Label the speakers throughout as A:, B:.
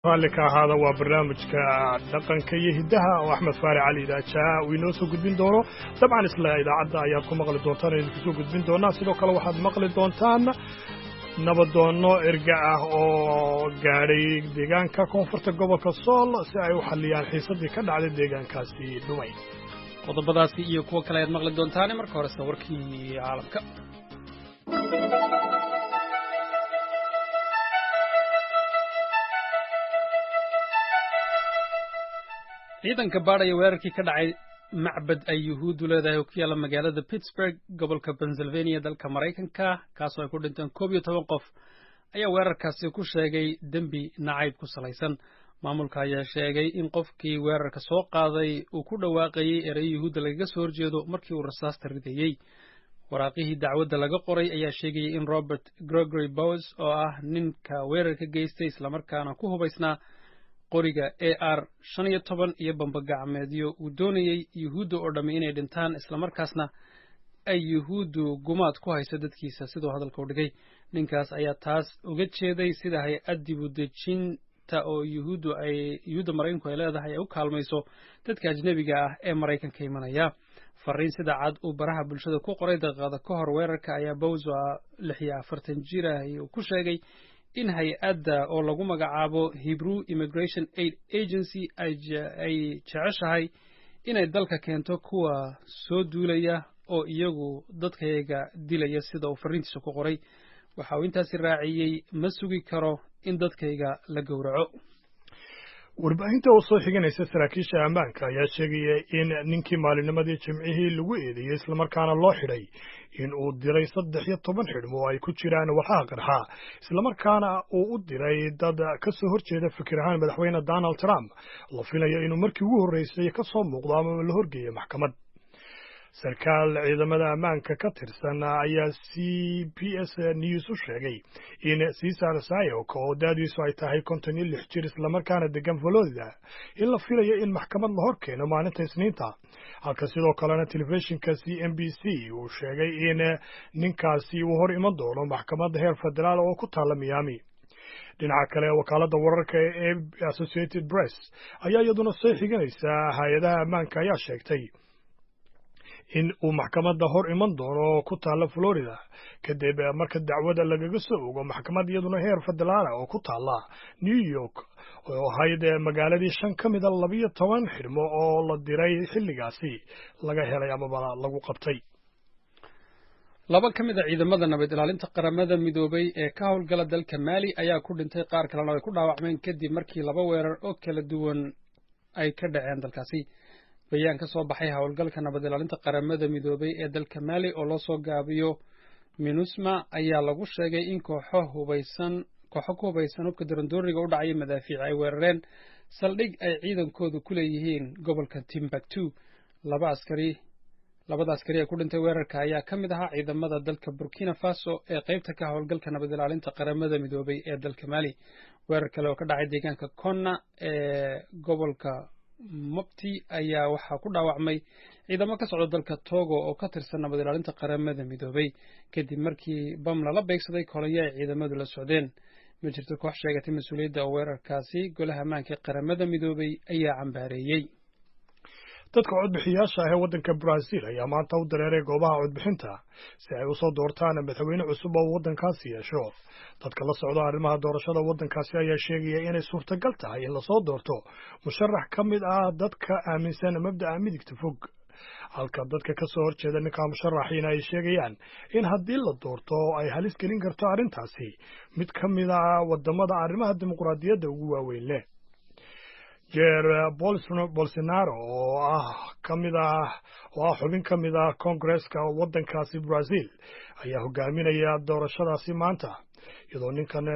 A: Raalli ka ahaada, waa barnaamijka dhaqanka iyo hiddaha oo Axmed Faarax Cali Idaajaa uu inoo soo gudbin doono. Dabcan isla idaacadda ayaad ku maqli doontaan o idinku soo gudbin doonaa. Sidoo kale waxaad maqli doontaan nabadoonno erga ah oo gaadhay deegaanka koonfurta gobolka Sool si ay u xalliyaan xiisaddii ka dhacday deegaankaasi dhumay.
B: Qodobadaasi iyo kuwo kale ayaad maqli doontaane, marka horese warkii caalamka. Ciidanka baadhaya weerarkii ka dhacay macbad ay Yuhuuddu leedahay oo ku yaalla magaalada Pittsburgh, gobolka Pennsylvania, dalka Maraykanka, kaasoo ay ku dhinteen 11 qof, ayaa weerarkaasi ku sheegay dembi nacayb ku salaysan. Maamulka ayaa sheegay in qofkii weerarka soo qaaday uu ku dhawaaqayey erayo Yuhuudda lagaga soo horjeedo markii uu rasaasta ridayey. Waraaqihii dacwadda laga qoray ayaa sheegayay in Robert Gregory Bowes, oo ah ninka weerarka geystay islamarkaana ku hubaysnaa qoriga AR 15 iyo bambagacmeedyo, uu doonayey Yuhuudda oo dhammi inay dhintaan, islamarkaasna ay Yuhuuddu gumaad ku hayso dadkiisa, siduu hadalka u dhigay. Ninkaas ayaa taas uga jeeday sida hay'ad dibudejinta oo Yuhuuddu ay Yuhuudda Maraykanku ay leedahay ay u kaalmayso dadka ajnebiga ah ee Maraykanka imanaya. Fariin sida cad uu baraha bulshada ku qoray daqiiqada ka hor weerarka ayaa Bowes, oo 46 jir ah, uu ku sheegay in hay'adda oo lagu magacaabo Hebrew Immigration Aid Agency ay jeceshahay inay dalka keento kuwa soo duulaya oo iyagu dadkayaga dilaya, sida uu fariintiisa ku qoray. Waxa uu intaasi raaciyey: "Ma sugi karo in dadkayga la gowraco."
A: Warbaahinta oo soo xiganaysa saraakiisha ammaanka ayaa sheegaya in ninkii maalinimadii Jimcihii lagu eedeeyey islamarkaana loo xidhay in uu diray 13 xidhmo oo ay ku jiraan walxaha qarxa, islamarkaana uu u diray dad ka soo horjeeda fikir ahaan madaxweyne Donald Trump, la filayo inuu markii ugu horreysay ka soo muuqdo ama la horgeeyo maxkamad. Sarkaal ciidamada ammaanka ka tirsan ayaa CBS News u sheegay in Cesar Sayoc, oo da'diisu ay tahay 56 jir, islamarkaana degan Florida, in la filayo in maxkamad la hor keeno maalinta Isniinta, halka sidoo kalena telefishinka CNBC uu sheegay in ninkaasi uu hor iman doono maxkamadda heer federaal oo ku taalla Miami. Dhinaca kale, wakaaladda wararka ee Associated Press ayaa iyaduna soo xiganaysa hay'adaha ammaanka ayaa sheegtay in uu maxkamadda hor iman doono oo ku taalla Florida kadib marka dacwada lagaga soo ogo maxkamad iyaduna heer federaala oo ku taalla New York, oo ahayd magaaladii shan ka mida 12 xidhmo oo la diray xilligaasi laga helay amaba lagu qabtay.
B: Laba ka mid a ciidamada nabad ilaalinta Qaramada Midoobay ee ka howlgala dalka Maali ayaa ku dhintay, qaar kalena ay ku dhaawacmeen, kadib markii laba weerar oo kala duwan ay ka dhaceen dalkaasi. Bayaan ka soo baxay howlgalka nabad ilaalinta Qaramada Midoobay ee dalka Maali, oo loo soo gaabiyo MINUSMA, ayaa lagu sheegay in kooxo hubaysan, kooxo ku hubaysan hubka darandooriga u dhacaya, madaafiic, ay weerareen saldhig ay ciidankoodu ku leeyihiin gobolka Timbuktu. Laba askari, labada askari ee ku dhintay weerarka ayaa ka mid ahaa ciidamada dalka Burkina Faso ee qaybta ka howlgalka nabad ilaalinta Qaramada Midoobay ee dalka Mali. Weerar kale oo ka dhacay deegaanka Konna ee gobolka Mopti ayaa waxaa ku dhaawacmay ciidamo ka socda dalka Togo oo ka tirsan nabad ilaalinta Qaramada Midoobay, kadib markii bam lala beegsaday kolonyo ay ciidamadu la socdeen. Ma jirto koox sheegatay mas'uuliyadda oo weerarkaasi. Golaha ammaanka ee Qaramada Midoobay ayaa cambaareeyey.
A: Dadka codbixiyaasha ah ee waddanka Brazil ayaa maanta u dareeray goobaha codbixinta si ay usoo doortaan madaxweyne cusub oo waddankaasi yeesho. Dadka la socda arrimaha doorashada waddankaasi ayaa sheegaya inay suurtagal tahay in lasoo doorto musharax ka mid ah dadka aaminsan mabda'a midigta fog, halka dadka ka soo horjeeda ninka musharaxiina ay sheegayaan in haddii la doorto ay halis gelin karto arrintaasi mid ka mid ah wadamada arrimaha dimuqraadiyadda ugu waaweyn leh. Jair Bolsonaro, oo ah xubin ka mid ah Koongareeska waddankaasi Brazil, ayaa hogaaminaya doorashadaasi maanta, iyadoo ninkan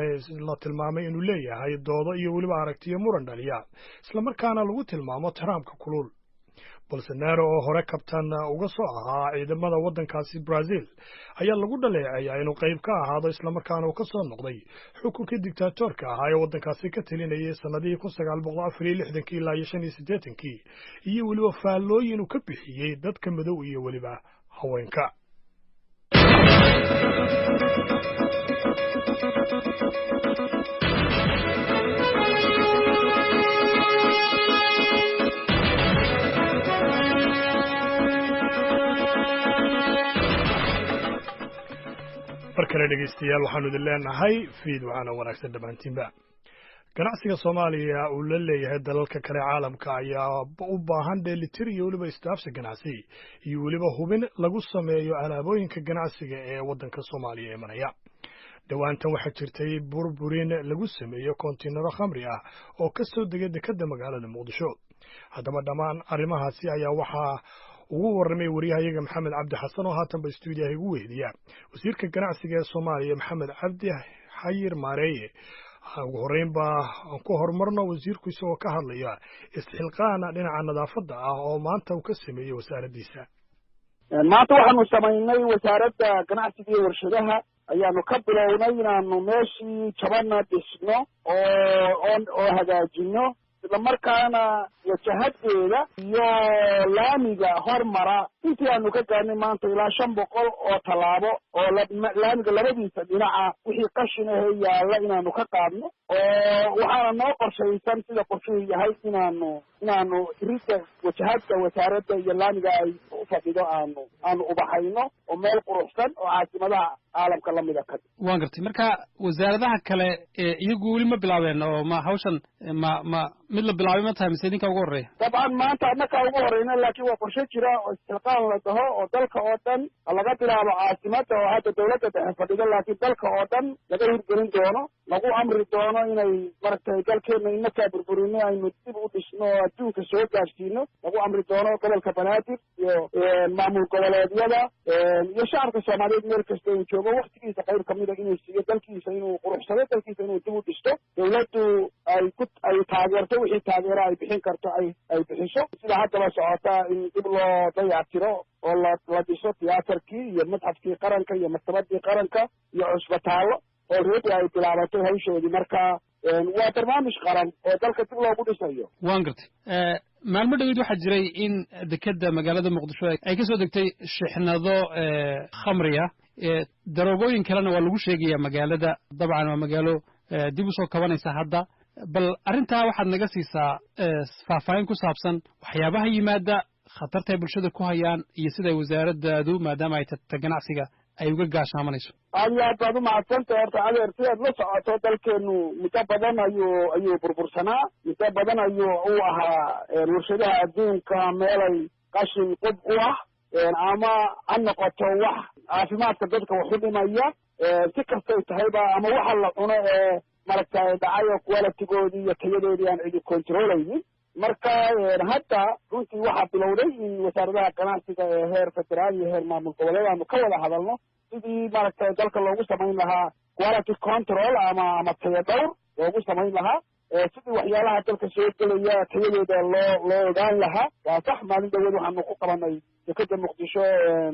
A: la tilmaamay inuu leeyahay doodo iyo weliba aragtiyo muran dhaliya, islamarkaana lagu tilmaamo Trumpka kulul. Bolsonaro, oo hore kabtan uga soo ahaa ciidamada waddankaasi Brazil, ayaa lagu dhaleeceeyaa inuu qayb ka ahaado islamarkaana uu ka soo noqday xukunkii dictatorka ahaa ee waddankaasi ka talinayay sannadihii 1964-kii ilaa iyo 85-kii, iyo weliba faallooyin uu ka bixiyey dadka madow iyo weliba haweenka. Kale dhegeystayaal, waxaanu idin leenahay fiid waxaana wanaagsan dhammaantiinba. Ganacsiga Soomaaliya uu la leeyahay dalalka kale caalamka ayaa u baahan dheelitir iyo weliba isdhaafsi ganacsi iyo weliba hubin lagu sameeyo alaabooyinka ganacsiga ee waddanka Soomaaliya imanaya. Dhowaantan waxaa jirtay burburin lagu sameeyo kontiinaro khamri ah oo ka soo degay dekedda magaalada Muqdisho. Haddaba dhammaan arrimahaasi ayaa waxaa ugu warramay wariyahayaga Maxamed Cabdi Xasan, oo haatanba stuudiyaha igu weheliya, wasiirka ganacsiga ee Soomaaliya, Maxamed Cabdi Xayir Maareeye. Ugu horreyn baa aan ku horumarno wasiirku isagoo ka hadlaya isxilqaana dhinaca nadaafadda ah oo maanta uu ka sameeyey wasaaraddiisa.
C: Maanta waxaanu samaynay, Wasaaradda Ganacsiga iyo Warshadaha ayaanu ka bilownay inaanu meeshii jabana dhisno oo hagaajino, islamarkaana wajahadeeda iyo laamiga hormara intii aanu ka gaarnay maanta ilaa 500 oo tallaabo oo laamiga labadiisa dhinaca wixii qashin ahe yaalla inaanu ka qaadno, oo waxaana noo qorshaysan, sida qorshuhu yahay, inaanu ridda wajahadda wasaaradda iyo laamiga ay u fadhido aanu ubaxayno oo meel quruxsan oo caasimadaha caalamka lamida ka
B: Waan gartay. Marka wasaaradaha kale iyagu weli ma bilaabeen oo ma hawshan ma mid la bilaabay ma tahay, mise idinka ugu horreeya?
C: Dabcan maanta annakaa ugu horeyna, laakiin waa qorshe jira oo isxilqaan la dhaho oo dalka oo dhan laga bilaabo caasimadda oo hadda dawladda dhexe fadhido, laakiin dalka oo dhan laga hirgelin doono, lagu amri doono inay maaragtay dalkeena inakaa burburino aynu dib u dhisno oo adduunka soo gaadhsiino. Lagu amri doono gobolka Banaadir iyo maamul goboleedyada iyo shacabka Soomaaliyeed meel kasta uu joogo waktigiisa qayb kamida inuu siiyo dalkiisa, inuu quruxsado dalkiisa, inuu dib u dhisto, dawladdu ay ku ay taageerto, wixii taageero ay bixin karto ay bixiso, sida haddaba socota in dib loo dayactiro oo la dhiso tiyaatarkii iyo madxafkii qaranka iyo maktabadii qaranka iyo cusbitaallo oo reedi ay bilaabatay hawshoodii. Marka waa barnaamij qaran oo dalka dib loogu dhisayo.
B: Waan gartay. Maalmo dhaweyd waxaa jiray in dekedda magaalada Muqdisho ay ka soo degtay shixnado khamriya, daroogooyin kalena waa lagu sheegaya magaalada. Dabcan waa magaalo dib usoo kabanaysa hadda. Bal arrintaa waxaad naga siisaa faahfaahin ku saabsan waxyaabaha yimaada, khatarta ay bulshada ku hayaan iyo siday wasaaraddaadu, maadaama ay tagta ganacsiga, ay uga gaashaamanayso.
C: Aad iyo aad baad umahadsantahay. Horta adeer, si aad la socoto, dalkeenu muddo badan ayuu burbursanaa, muddo badan ayuu u ahaa warshadaha adduunka meelay qashin qub u ah, ama ha noqoto wax caafimaadka dadka wax u dhimaya, si kastay tahayba, ama waxa la cuno ee maaragtay dhacay oo qualitygoodii iyo tayadoodii aan cidi controlaynin. Marka hadda runtii waxaa bilowday in wasaaradaha ganacsiga ee heer federaal iyo heer maamul goboleed aanu ka wada hadalno sidii maaragtay dalka loogu samayn lahaa quality control ama taya dhowr loogu samayn lahaa, sidii waxyaalaha dalka soo gelaya tayadooda loo ogaan lahaa. Waa sax, maalin dhaweed waxaanu ku qabanay dekeda Muqdisho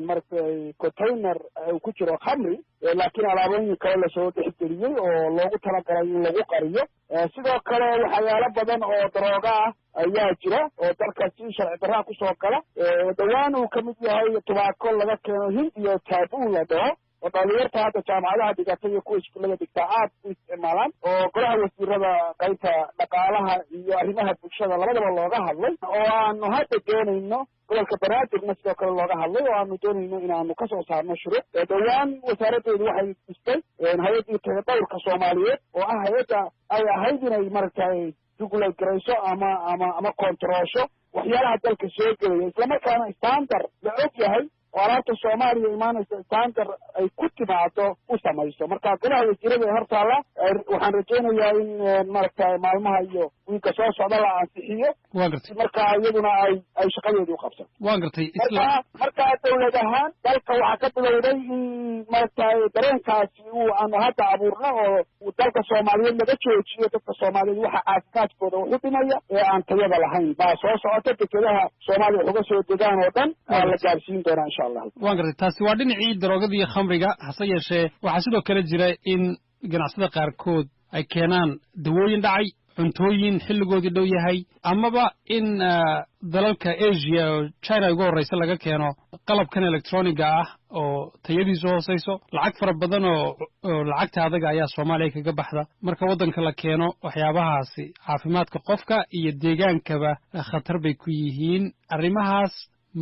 C: maaragtay container uu ku jiro khamri, laakiin alaabooyin kale lasoo dhexgeliyey oo loogu talagalay in lagu qariyo. Sidoo kale waxyaalo badan oo darooga ah ayaa jira oo dalka si sharci darraa kusoo gala, dhawaan uu kamid yahay tubaako laga keeno Hindiya, taboo la dhaho, oo dhalinyarta hadda jaamacadaha dhigata iyo kuwa iskuullada dhigtaa aad u isticmaalaan, oo golaha wasiirada qaybta dhaqaalaha iyo arrimaha bulshada labadaba looga hadlay, oo aanu hadda doonayno, gobolka Banaadirna sidoo kale looga hadlay, oo aanu doonayno inaanu kasoo saarno shuruuc. Dhowaan wasaaraddeedu waxay dhistay hay-addii tayadhowrka Soomaaliyeed, oo ah hay-adda ay ahayd inay maaragtay regulate garayso ama kontaroosho waxyaalaha dalka soo gelaya, islamarkaana standard la og yahay oo alaabta Soomaaliya imaanaysa standard ay ku timaado u samayso. Marka golaha wasiirada ee hortaalla, waxaan rajaynayaa in maaragtay maalmaha iyo wiilka soo socda la ansixiyo.
B: Waan gartay.
C: Marka iyaduna ay shaqadeedii u qabsan.
B: Waan gartay.
C: Marka dawlad ahaan dalka waxaa ka bilowday in maaragtay dareenkaasi uu aanu hadda abuurno oo dalka Soomaaliyeed laga joojiyo dadka Soomaaliyeed waxa caafimaadkooda wax u dhimaya ee aan tayada lahayn baa soo socota. Dekedaha Soomaaliya wax uga soo degaan oo dhan waa la gaarsiin doonaa, insha Allah.
B: Waan gartay. Taasi waa dhinacii daroogada iyo khamriga. Hase yeeshee waxaa sidoo kale jira in ganacsada qaarkood ay keenaan dawooyin dhacay, cuntooyin xilligoodii dhow yahay, amaba in dalalka Asia oo China ugu horreysa laga keeno qalabkan electroniga ah oo tayadiisu hooseyso. Lacag fara badan oo lacagta adaga ayaa Soomaaliya kaga baxda marka waddanka la keeno waxyaabahaasi. Caafimaadka qofka iyo deegaankaba khatar bay ku yihiin arrimahaas.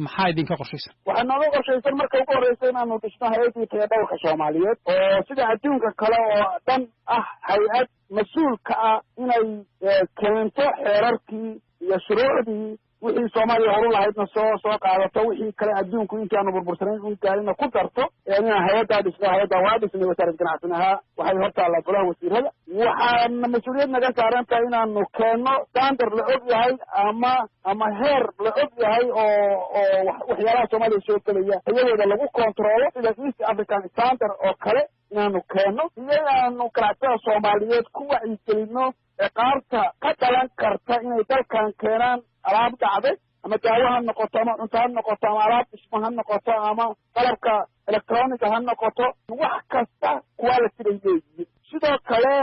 B: Maxaa idinka qorshaysan?
C: Waxaa nooga qorshaysan marka ugu horreysa inaanu dhisno hay-addii tayadhowrka Soomaaliyeed oo sida adduunka kale oo dhan ah hay-ad mas-uul ka ah inay keento xeerarkii iyo shuruucdii wixii Soomaaliya horu lahaydna soo qaadato, wixii kale adduunku intii aanu burbursanayn un gaarina ku darto. Inaan hay-addaa dhisno, hay-addaa waa dhisnay wasaaradda ganacsanaha, waxay hortaallaa golaha wasiirada. Waxaana mas-uuliyad naga saaran tahay inaanu keenno standard la og yahay ama heer la og yahay oo waxyaalaha Soomaaliya soo gelaya iyadooda lagu kontaroolo, sida East African Standard oo kale inaanu keenno, iyo inaanu ganacsatada Soomaaliyeed ku wacyigelino ciqaabta ka dhalan karta inay dalkan keenaan alaab dhacday, ama daawo ha noqoto, ama cunto ha noqoto, ama alaab dhismo ha noqoto, ama qalabka electroniga ha noqoto, wax kasta quality bay leeyihiin. Sidoo kale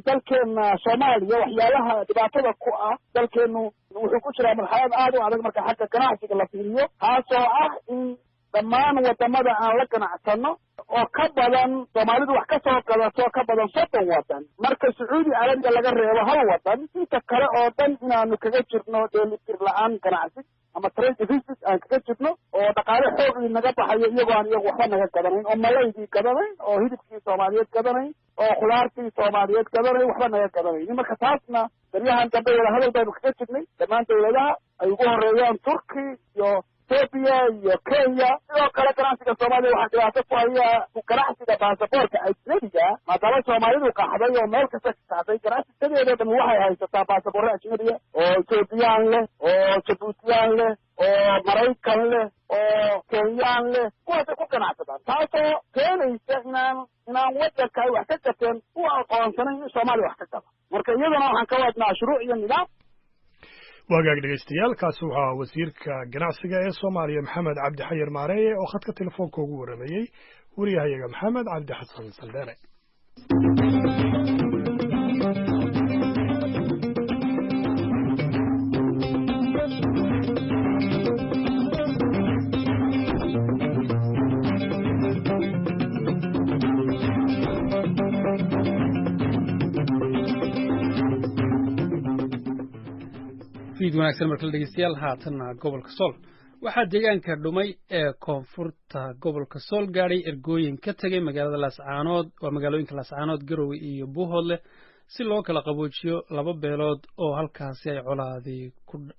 C: dalkeena Soomaaliya waxyaalaha dhibaatada ku ah, dalkeenu wuxuu ku jiraa marxalad aad u adag marka xagga ganacsiga la fiiriyo, taasoo ah in dhammaan wadamada aan la ganacsano oo ka badan Soomaalidu wax ka soo gadato ka badan 30 wadan, marka Sacuudi Carabiga laga reebo hal wadan, inta kale oo dhan inaanu kaga jirno dheelitir la-aan ganacsi ama trade deficit aan kaga jirno, oo dhaqaale xoogii naga baxayo iyagoo aan iyagu waxba naga gadanayn, oo malaydii gadanayn, oo hilibkii Soomaaliyeed gadanayn, oo khudaartii Soomaaliyeed gadanayn, waxba naga gadanayn. Marka taasna daryahan dambe wada hadal baynu kaga jirnay dhammaan dawladaha ay ugu horeeyaan Turki iyo Ethiopia iyo Kenya. Sidoo kale ganacsiga Soomaaliya waxaa dhibaato ku haya ganacsiga baasaboorka ajnabiga, maadaama Soomaalidu qaxday oo meel kasta ka qaxday, ganacsigadeedoo dhan waxay haysataa baasaboorro ajnabiya oo Ethoobiyan leh, oo Jabuutiyaan leh, oo Maraykan leh, oo Kenyaan leh, kuwaasay ku ganacsadaan, taasoo keenaysa inaan waddanka ay wax ka gateen u aqoonsanayn in Soomaaliya wax ka gada. Marka iyadana waxaan ka wadnaa shuruuc iyo nidaam.
A: Waagaag dhegeystayaal, kaasi waxaa wasiirka ganacsiga ee Soomaaliya Maxamed Cabdi Xayir Maareeye oo khadka telefoonka ugu warramayey wariyahayaga Maxamed Cabdi Xasan Saldheere.
B: Fiid wanaagsan markale dhegeystayaal. Haatanna gobolka Sool. Waxaa deegaanka Dhumay ee koonfurta gobolka Sool gaadhay ergooyin ka tegay magaalada Laascaanood, waa magaalooyinka Laascaanood, Garowe iyo Buuhoodle, si loo kala qaboojiyo laba beelood oo halkaasi ay colaadii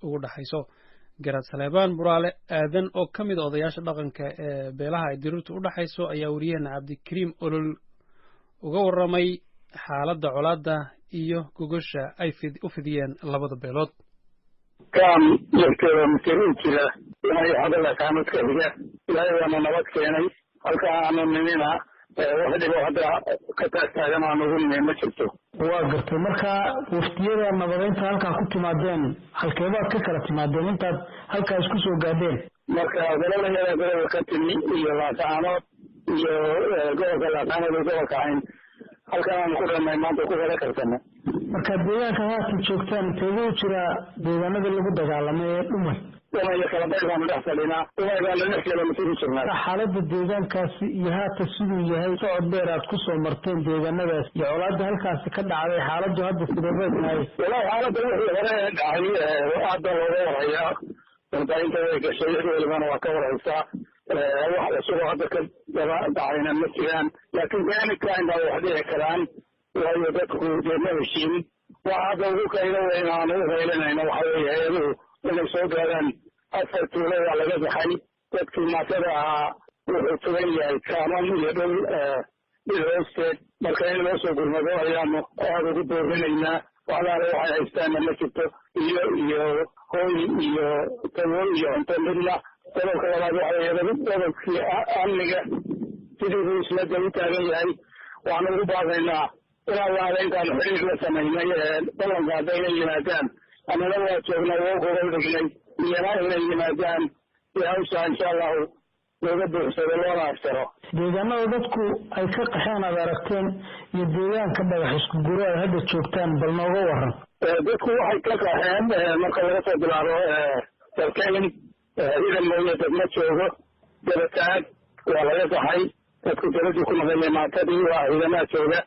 B: ugu dhaxayso. Garaad Saleebaan Buraale Aadan oo ka mid a odayaasha dhaqanka ee beelaha ay dirirtu u dhaxayso ayaa wariyaheena Cabdikariim Olol uga warramay xaaladda colaadda iyo gogosha ay u fidiyeen labada beelood.
D: Kaam yarkeeda masir u jira inay xagga Laascaanood ka xiga, Ilaahay waana nabad keenay. Halka aanu nimina wax dhibo hadda ka taagtaagan aan ugu nimi ma jirto.
E: Waa gartay. Marka waftiyada nabadeynta halkaa ku timaadeen, halkeebaad ka kala timaadeen intaad halkaa isku soo gaadheen?
D: Marka gobollayada gobolka ka timi iyo Laascaanood iyo gobolka Laascaanood iyo gobolka Cayn, halkan aanu ku dhamay maanta ku kala karsano.
E: Marka deegaanka haatan joogtaan inteeguu jiraa deegaanada lagu dagaalamay ee Dhumay?
D: Dhumay iyo Kalabayr baanu dhex fadhinaa, Dhumay baanu 6 kilomitir u jirnaa.
E: Xaaladda deegaankaasi iyo haatan siduu yahay, socod dheer aad ku soo marteen deegaanadaas iyo colaadda halkaasi ka dhacday, xaaladdu hadda sidee bay tahay?
D: Wallahi xaaladda wixii hore dhacay hadda looga warhayaa, warbaahinta way gashay, cid walibana waa ka warhaysaa. Wax cusub oo hadda ka daba dhacayna ma jiraan, laakiin anytime baa wax dhici karaan, waayo dadku dee ma heshiin. Waxa hadda ugu qaylo weyn aanu u qaylinayno waxa weeye hay-aduhu inay soo gaaraan. 4 tuulo waa laga baxay, dadkii maatada ahaa wuxuu tugan yahay kaaman iyo dhul dhil hoosteed. Marka in loo soo gurmado ayaanu aada ugu boorinaynaa. Waxlaale waxay haystaanna ma jirto, iyo hooy iyo tawo iyo cunto midna. Qodobka labaad waxa weeye qodobkii amniga sidii buu isla daba taagan yahay. Waxaanu ugu baaqaynaa in allaale intaanu xiriir la samaynay ee ballanka hadday inay yimaadaan, annana waa joognay, waa gogol dhignay, iyana inay yimaadaan si hawsha insha Allahu looga buuxsado loona afjaro.
E: Deegaanada dadku ay ka qaxeen aad aragteen iyo deegaanka Dhagax Isku Guro ay hadda joogtaan, bal nooga waran.
D: Dadku waxay ka qaxeen marka laga soo bilaabo Dalkayn, ciidan mooye dad ma joogo. Dabataag waa laga qaxay, dadku daladii ku naqaya, maatadii waa ciidamaa jooga.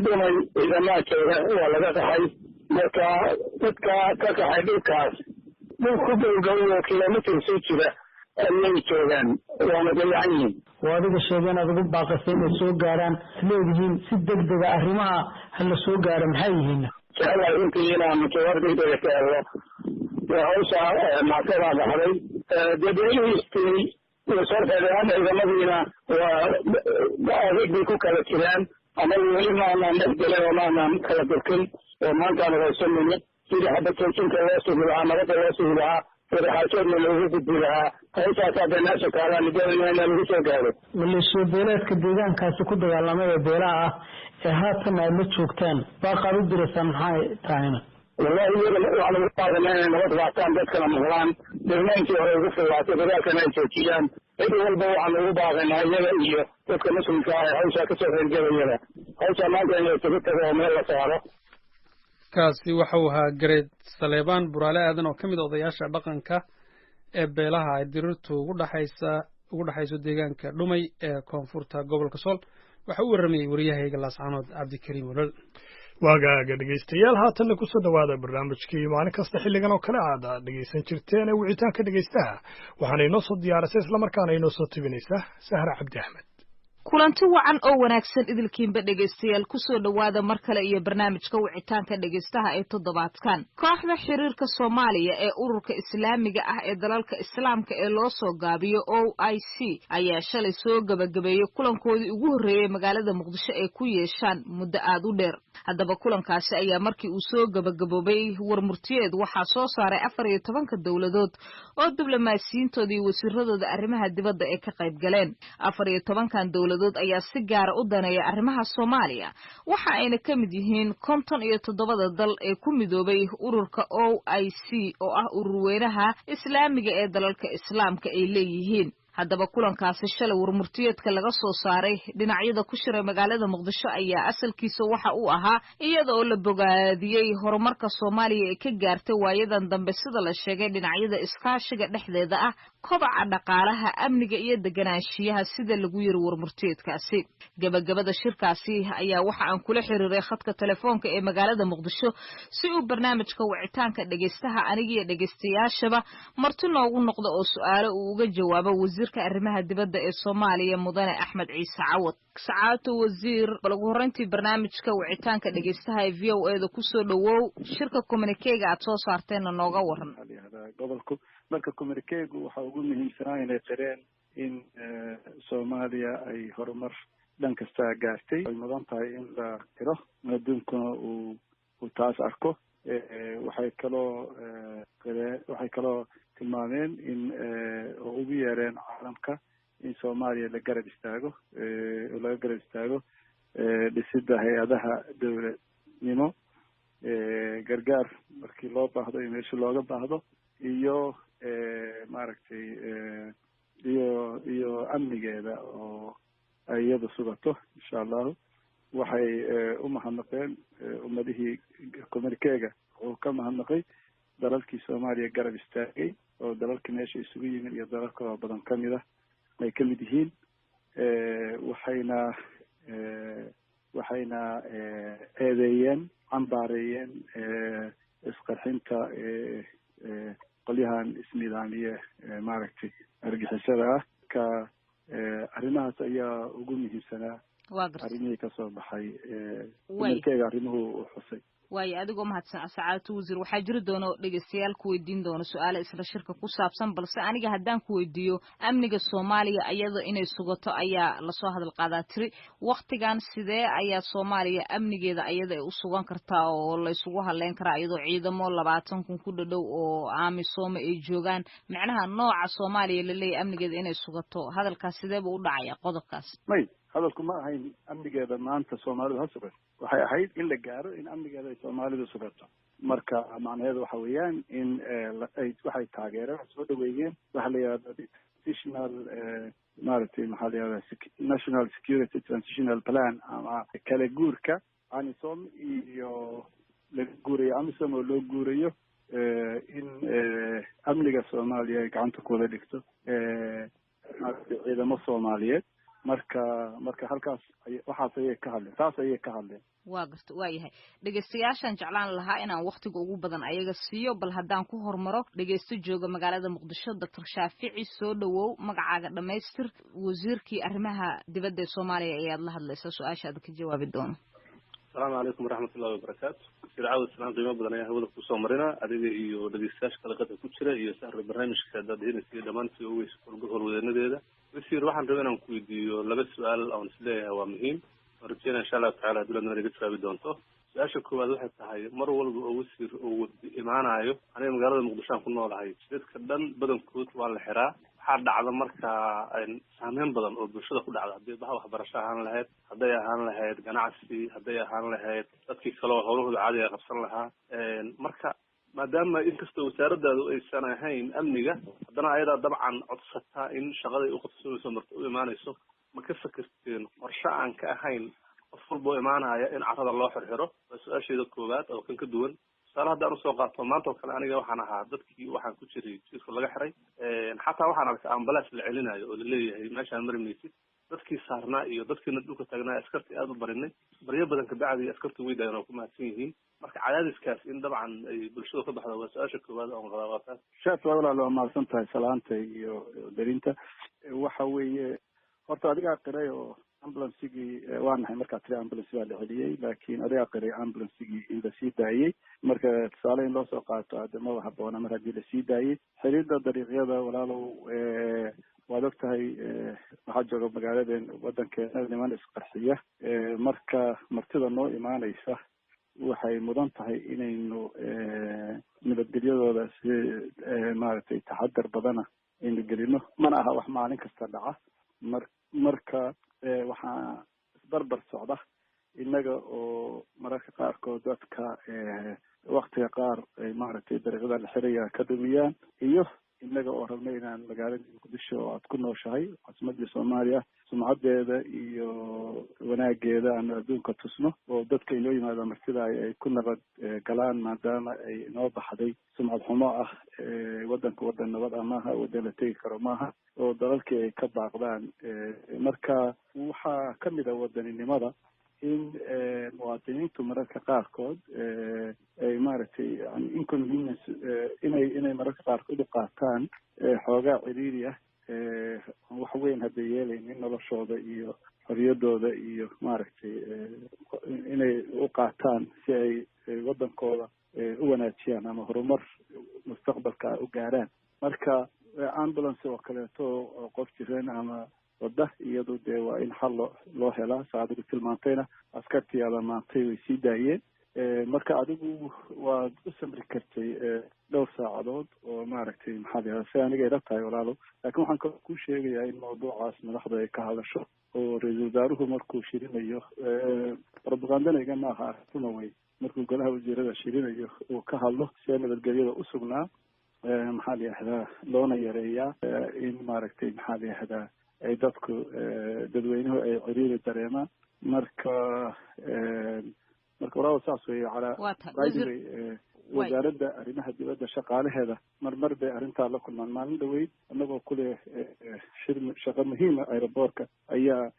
D: Dhumay ciidamaa jooga, waa laga qaxay. Marka dadka ka qaxay dhulkaas, dhul ku dhowdhow oo kilomitir soo jira Ayay joogaan, waana dayacan yihiin.
E: Oo adiga sheegay inaad ugu baaqasay inay soo gaaraan, isleedihiin si degdega arrimaha hala soo gaaro, maxay yihiin?
D: Jecelahay runtii inaanu jawaab degdega ka helno hawsha maasadaa baxday. Dee beelihii istigay way soo fadhiyaan, ciidamadiina waa adeeg bay ku kala jiraan. Annagu weli maanaan dhexgelin oo maanaan kala durkin oo maantaan haysanayno sidii xabad joojinta loo sugi lahaa, nabadda loo sugi lahaa, wadaxaajoodna loogu gudbi lahaa. Hawshaas hadda meesha taalaan doonayna inaan lagu soo gaaro.
E: Maleeshiya beeleedka deegaankaasi ku dagaalamay ee beelaha ah ee haatan aad la joogtaan, baaqaad u diraysaan maxay tahayna?
D: Wallahi, iyaga waxaan ugu qaadanaa inay nabad qaataan, dadkana maqlaan, degmooyinkii hore ugu fullaatay dagaalkana ay joojiyaan. Cid walba waxaan ugu baaqaynaa, iyaga iyo dadka muslimka ah ee hawshaa kasoo qaybgelayada, hawshaa maanta in la isugu tago oo meel la saaro.
B: Kaasi waxa uu ahaa Gareed Saleebaan Buraale Aadan oo ka mid a odayaasha dhaqanka ee beelaha ay dirirtu ugu dhexayso deegaanka Dhumay ee koonfurta gobolka Sool. Waxa u warramayey wariyahayga Laascaanood, Cabdikariim Olol.
A: Waagaaga dhegaystayaal, haatanna kusoo dhowaada barnaamijkii maalin kasta xilligan oo kale aad dhegaysan jirteen ee wicitaanka dhegaystaha. Waxaana inoo soo diyaarisay islamarkaana inoo soo tebinaysa Sahra Cabdi Axmed.
F: Kulanti wacan oo wanaagsan idilkiinba dhegaystayaal, kusoo dhowaada mar kale iyo barnaamijka wicitaanka dhegaystaha ee toddobaadkan. Kooxda xiriirka Soomaaliya ee ururka islaamiga ah ee dalalka islaamka ee loo soo gaabiyo OIC ayaa shalay soo gebagabeeyey kulankoodii ugu horreeyey magaalada Muqdisho ay ku yeeshaan muddo aad u dheer. Haddaba kulankaasi ayaa markii uu soo gebagaboobay warmurtiyeed waxaa soo saaray 14-ka dowladood oo diblomaasiyiintooda iyo wasiiradooda arrimaha dibadda ay ka qayb galeen. 14-kan dowladood ayaa si gaara u daneeya arrimaha Soomaaliya, waxa ayna ka mid yihiin 57-da dal ee ku midoobay ururka OIC oo ah ururweynaha islaamiga ee dalalka islaamka ay leeyihiin. Haddaba kulankaasi shalay warmurtiyeedka laga soo saaray dhinacyada ku shiray magaalada Muqdisho ayaa asalkiisa waxa uu ahaa iyada oo la bogaadiyey horumarka Soomaaliya ee ka gaartay waayadan dambe, sida la sheegay, dhinacyada iskaashiga dhexdeeda ah, kobaca dhaqaalaha, amniga iyo deganaanshiyaha, sida lagu yiri warmurtiyeedkaasi. Gebagabada shirkaasi ayaa waxa aan kula xiriiray khadka telefoonka ee magaalada Muqdisho si uu barnaamijka wicitaanka dhegaystaha anigiyo dhegaystayaashaba marti noogu noqdo oo su-aalo uu uga jawaabo wasiirka arrimaha dibadda ee Soomaaliya, Mudane Axmed Ciise Cawad. Sacaato wasiir, bal ugu horreyntii barnaamijka wicitaanka dhegaystaha ee VOA-da kusoo dhowow, shirka communiquega aad soo saarteenna nooga waran.
G: Gobolku marka communiquegu waxa ugu muhiimsanaa inay qireen in Soomaaliya ay horumar dhan kasta gaartay, ay mudan tahay in la qiro, adduunkuna uu taas arko. Waxay kaloo tilmaameen in oo ugu yeereen caalamka in Soomaaliya la garab istaago oo laga garab istaago dhisidda hay-adaha dowladnimo, gargaar markii loo baahdo iyo meesha looga baahdo, iyo maaragtay iyo amnigeeda oo ay iyadu sugato, insha Allahu. Waxay u mahadnaqeen ummadihii communiquega. Wuxuu ka mahadnaqay dalalkii Soomaaliya garab istaagay oo dalalkii meesha isugu yimid iyo dalal kaloo badan kamid ah ay kamid yihiin. Waxayna eedeeyeen, cambaareeyeen isqarxinta qolyahan isnidaamiye, maaragtay, argixisada ah. Ka arrimahaas ayaa ugu muhiimsanaa arrimihii kasoo baxay communiquega, arrimuhu u xusay.
F: Waayo, adigoo mahadsan sacaadatu wasiir, waxaa jiri doono dhegeystayaal ku weydiin doono su-aale isla shirka ku saabsan, balse aniga haddaan ku weydiiyo, amniga Soomaaliya iyada inay sugato ayaa lasoo hadal qaadaa tiri. Waktigan sidee ayaa Soomaaliya amnigeeda ayada ay u sugan kartaa oo laysugu hadleyn karaa, iyadoo ciidamo 20,000 ku dhadhow oo AMISOM ay joogaan? Macnaha nooca Soomaaliya laleeyahy amnigeeda inay sugato, hadalkaas sidee buu u dhacaya qodobkaas?
G: May, hadalku ma ahayn amnigeeda maanta Soomaalidu ha sugato. Waxay ahayd in la gaaro in amnigeeda ay Soomaalidu sugato. Marka macnaheedu waxa weeyaan in ay waxay taageereen oo soo dhaweeyeen waxa la yihahda transitional, maaragtay, maxaa la yihahda, national security transitional plan ama kala guurka AMISOM iyo laga guurayo AMISOM oo loo guurayo in amniga Soomaaliya ay gacanta ku wada dhigto, maaragtay, ciidamo Soomaaliyeed. Marka halkaas waxaas ayay ka hadleen, taas ayay ka hadleen.
F: Waa garta, waa yahay. Dhegeystayaashaan jeclaan lahaa inaan waktiga ugu badan ayaga siiyo. Bal haddaan ku hormaro dhegeysto jooga magaalada Muqdisho, Doctor Shaafici, soo dhawow, magacaaga dhamaystir, wasiirkii arrimaha dibadda ee Soomaaliya ayaad la hadlaysaa, su-aashaada ka jawaabi doono.
H: Asalaamu calaykum waraxmatullahi wabarakaatu. Wasiir Caawd, salaan qiimo badan ayaa hawada kusoo marina, adiga iyo dhegeystayaasha kale qadka ku jira iyo sahra barnaamijka daadihinaysa iyo dhammaan si ogeys howlwadeenadeeda. Wasiir, waxaan rabay inaan ku weydiiyo laba su-aal oon isleeyahay waa muhiim, waan rajeynaya insha Allahu tacala hadii laadna iga jawaabi doonto. Su-aasha koowaad waxay tahay, mar walba oo wasiir uu wadi imaanayo, aniga magaalada Muqdisho aan ku noolahay, dadka dhan badankood waa la xiraa. Waxaa dhacda markaa saameyn badan oo bulshada ku dhacda, haddii baha waxbarasho ahaan lahayd, hadday ahaan lahayd ganacsi, hadday ahaan lahayd dadkii kale oo howlahooda caadiga qabsan lahaa. Marka maadaama inkastoo wasaaradaadu aysan ahayn amniga, haddana ayadaa dabcan codsataa in shaqaday u qabsanayso marta u imaanayso, ma ka fikirteen qorshe aan ka ahayn qof walba oo imaanaya in carrada loo xirxiro? Waa su-aasheeda koowaad oo kan ka duwan. Tusaale haddaan usoo qaato, maanta oo kale aniga waxaan ahaa dadkii waxaan ku jiray jiirka laga xiray. Xataa waxaan arkay ambalaas la celinayo oo laleeyahay meeshaan mari maysid. Dadkii saarnaa iyo dadkiina dhulka taagnaa askartii aada u barinay, baryo badan kabacdi askartu way daayeen oo ku mahadsan yihiin. Marka cadaadiskaas in dabcan ay bulshada ka baxdo waa su-aasha koowaad oon qabaa, waa taas.
G: Shaafi, walaal, waa mahadsan tahay salaanta iyo darinta. Waxa weeye, horta adigaa qiray oo ambulancigii waa nahay markaa tiri ambulance baa la celiyey, laakiin adigaa qiray ambulancigii in lasii daayey. Marka tusaale in loo soo qaato hadda maba haboona mar haddii lasii daayey. Xiriirda dariiqyada, walaalow, waad og tahay waxaa jooga magaaladeen wadankeena niman isqarxiya. Marka martida noo imaanaysa waxay mudan tahay inaynu nabadgelyadooda si maaragtay taxadar badana aynu gelino. Mana aha wax maalin kasta dhaca. Marka waxaa isbarbar socda innaga oo mararka qaarkood dadka waktiga qaar ay maaragtay dariiqyada la xiraya ka dhumiyaan, iyo innaga oo rabna inaan magaalada Muqdisho oo aad ku nooshahay, caasimadii Soomaaliya, sumcaddeeda iyo wanaageeda aanu adduunka tusno oo dadka inoo yimaada martida ay ku nabad galaan, maadaama ay inoo baxday sumcad xumo ah waddanka waddan nabad ah maaha, waddan la tegi karo maaha, oo dalalkii ay ka baaqdaan. Marka waxaa kamid a wadaninimada in muwaadiniintu mararka qaarkood ay maaragtay yani inconvenience inay mararka qaarkood u qaataan xoogaa ciriiri ah, wax weyn hadday yeelaynin noloshooda iyo xoriyadooda iyo maaragtay inay u qaataan si ay waddankooda u wanaajiyaan ama horumar mustaqbalka u gaaraan. Marka ambulance oo kaleeto oo qof jiran ama wadda, iyadu dee waa in xal loo helaa. Sa adigu tilmaantayna askartii aad amaantay way sii daayeen. Marka adigu waad u samri kartay dhowr saacadood oo maaragtay maxaa la yihahda, si aniga ila tahay, walaalo. Laakiin waxaan kaloo kuu sheegayaa in mawduucaas madaxda ay ka hadasho oo ra-iisul wasaaruhu markuu shirinayo, propagandana maaha, runa way, markuu golaha wasiirada shirinayo uu ka hadlo see nabadgelyada usugnaa, maxaa la yihahdaa, loona yareeyaa in maaragtay maxaa la yihahdaa ay dadku dadweynuhu ay ciriiri dareemaan. Marka walaalo, saas weeye. Calaa by the way, wasaaradda arrimaha dibadda shaqaalaheeda marmar bay arrintaa la kulmaan. Maalin dhaweyd annagoo kuleh shir shaqo muhiima aeroboortka ayaa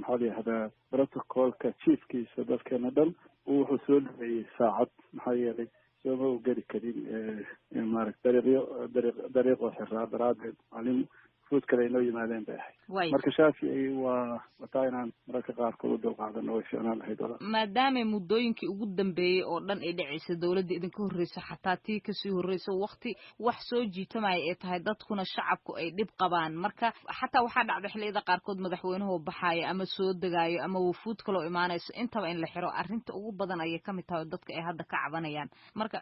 G: maxaa la yihahdaa protocolka chiefkiisa dadkeena dhan wuxuu soo dhameeyey saacad, maxaa yeelay sooma u geli karin maarata dariiqyo dariiq dariiqoo xiraa daraaddeed. Maalin fuud kale inoo yimaadeen bay ahayd. Marka Shaafici, waa wataa inaan mararka qaarkood u dulqaadano way fiicnaan lahayd, walaal.
F: Maadaama muddooyinkii ugu dambeeyey oo dhan ay dhacaysa, dowladda idinka horreysa, xataa tii kasii horreysa, wakti wax soo jiitamaya ay tahay, dadkuna shacabku ay dhib qabaan. Marka xataa waxaa dhacda xilliyada qaarkood madaxweynuhu baxaayo ama soo degaayo ama wufuud kaloo imaanayso intaba in la xiro. Arrinta ugu badan ayay kamid tahay oo dadka ay hadda ka cabanayaan. Marka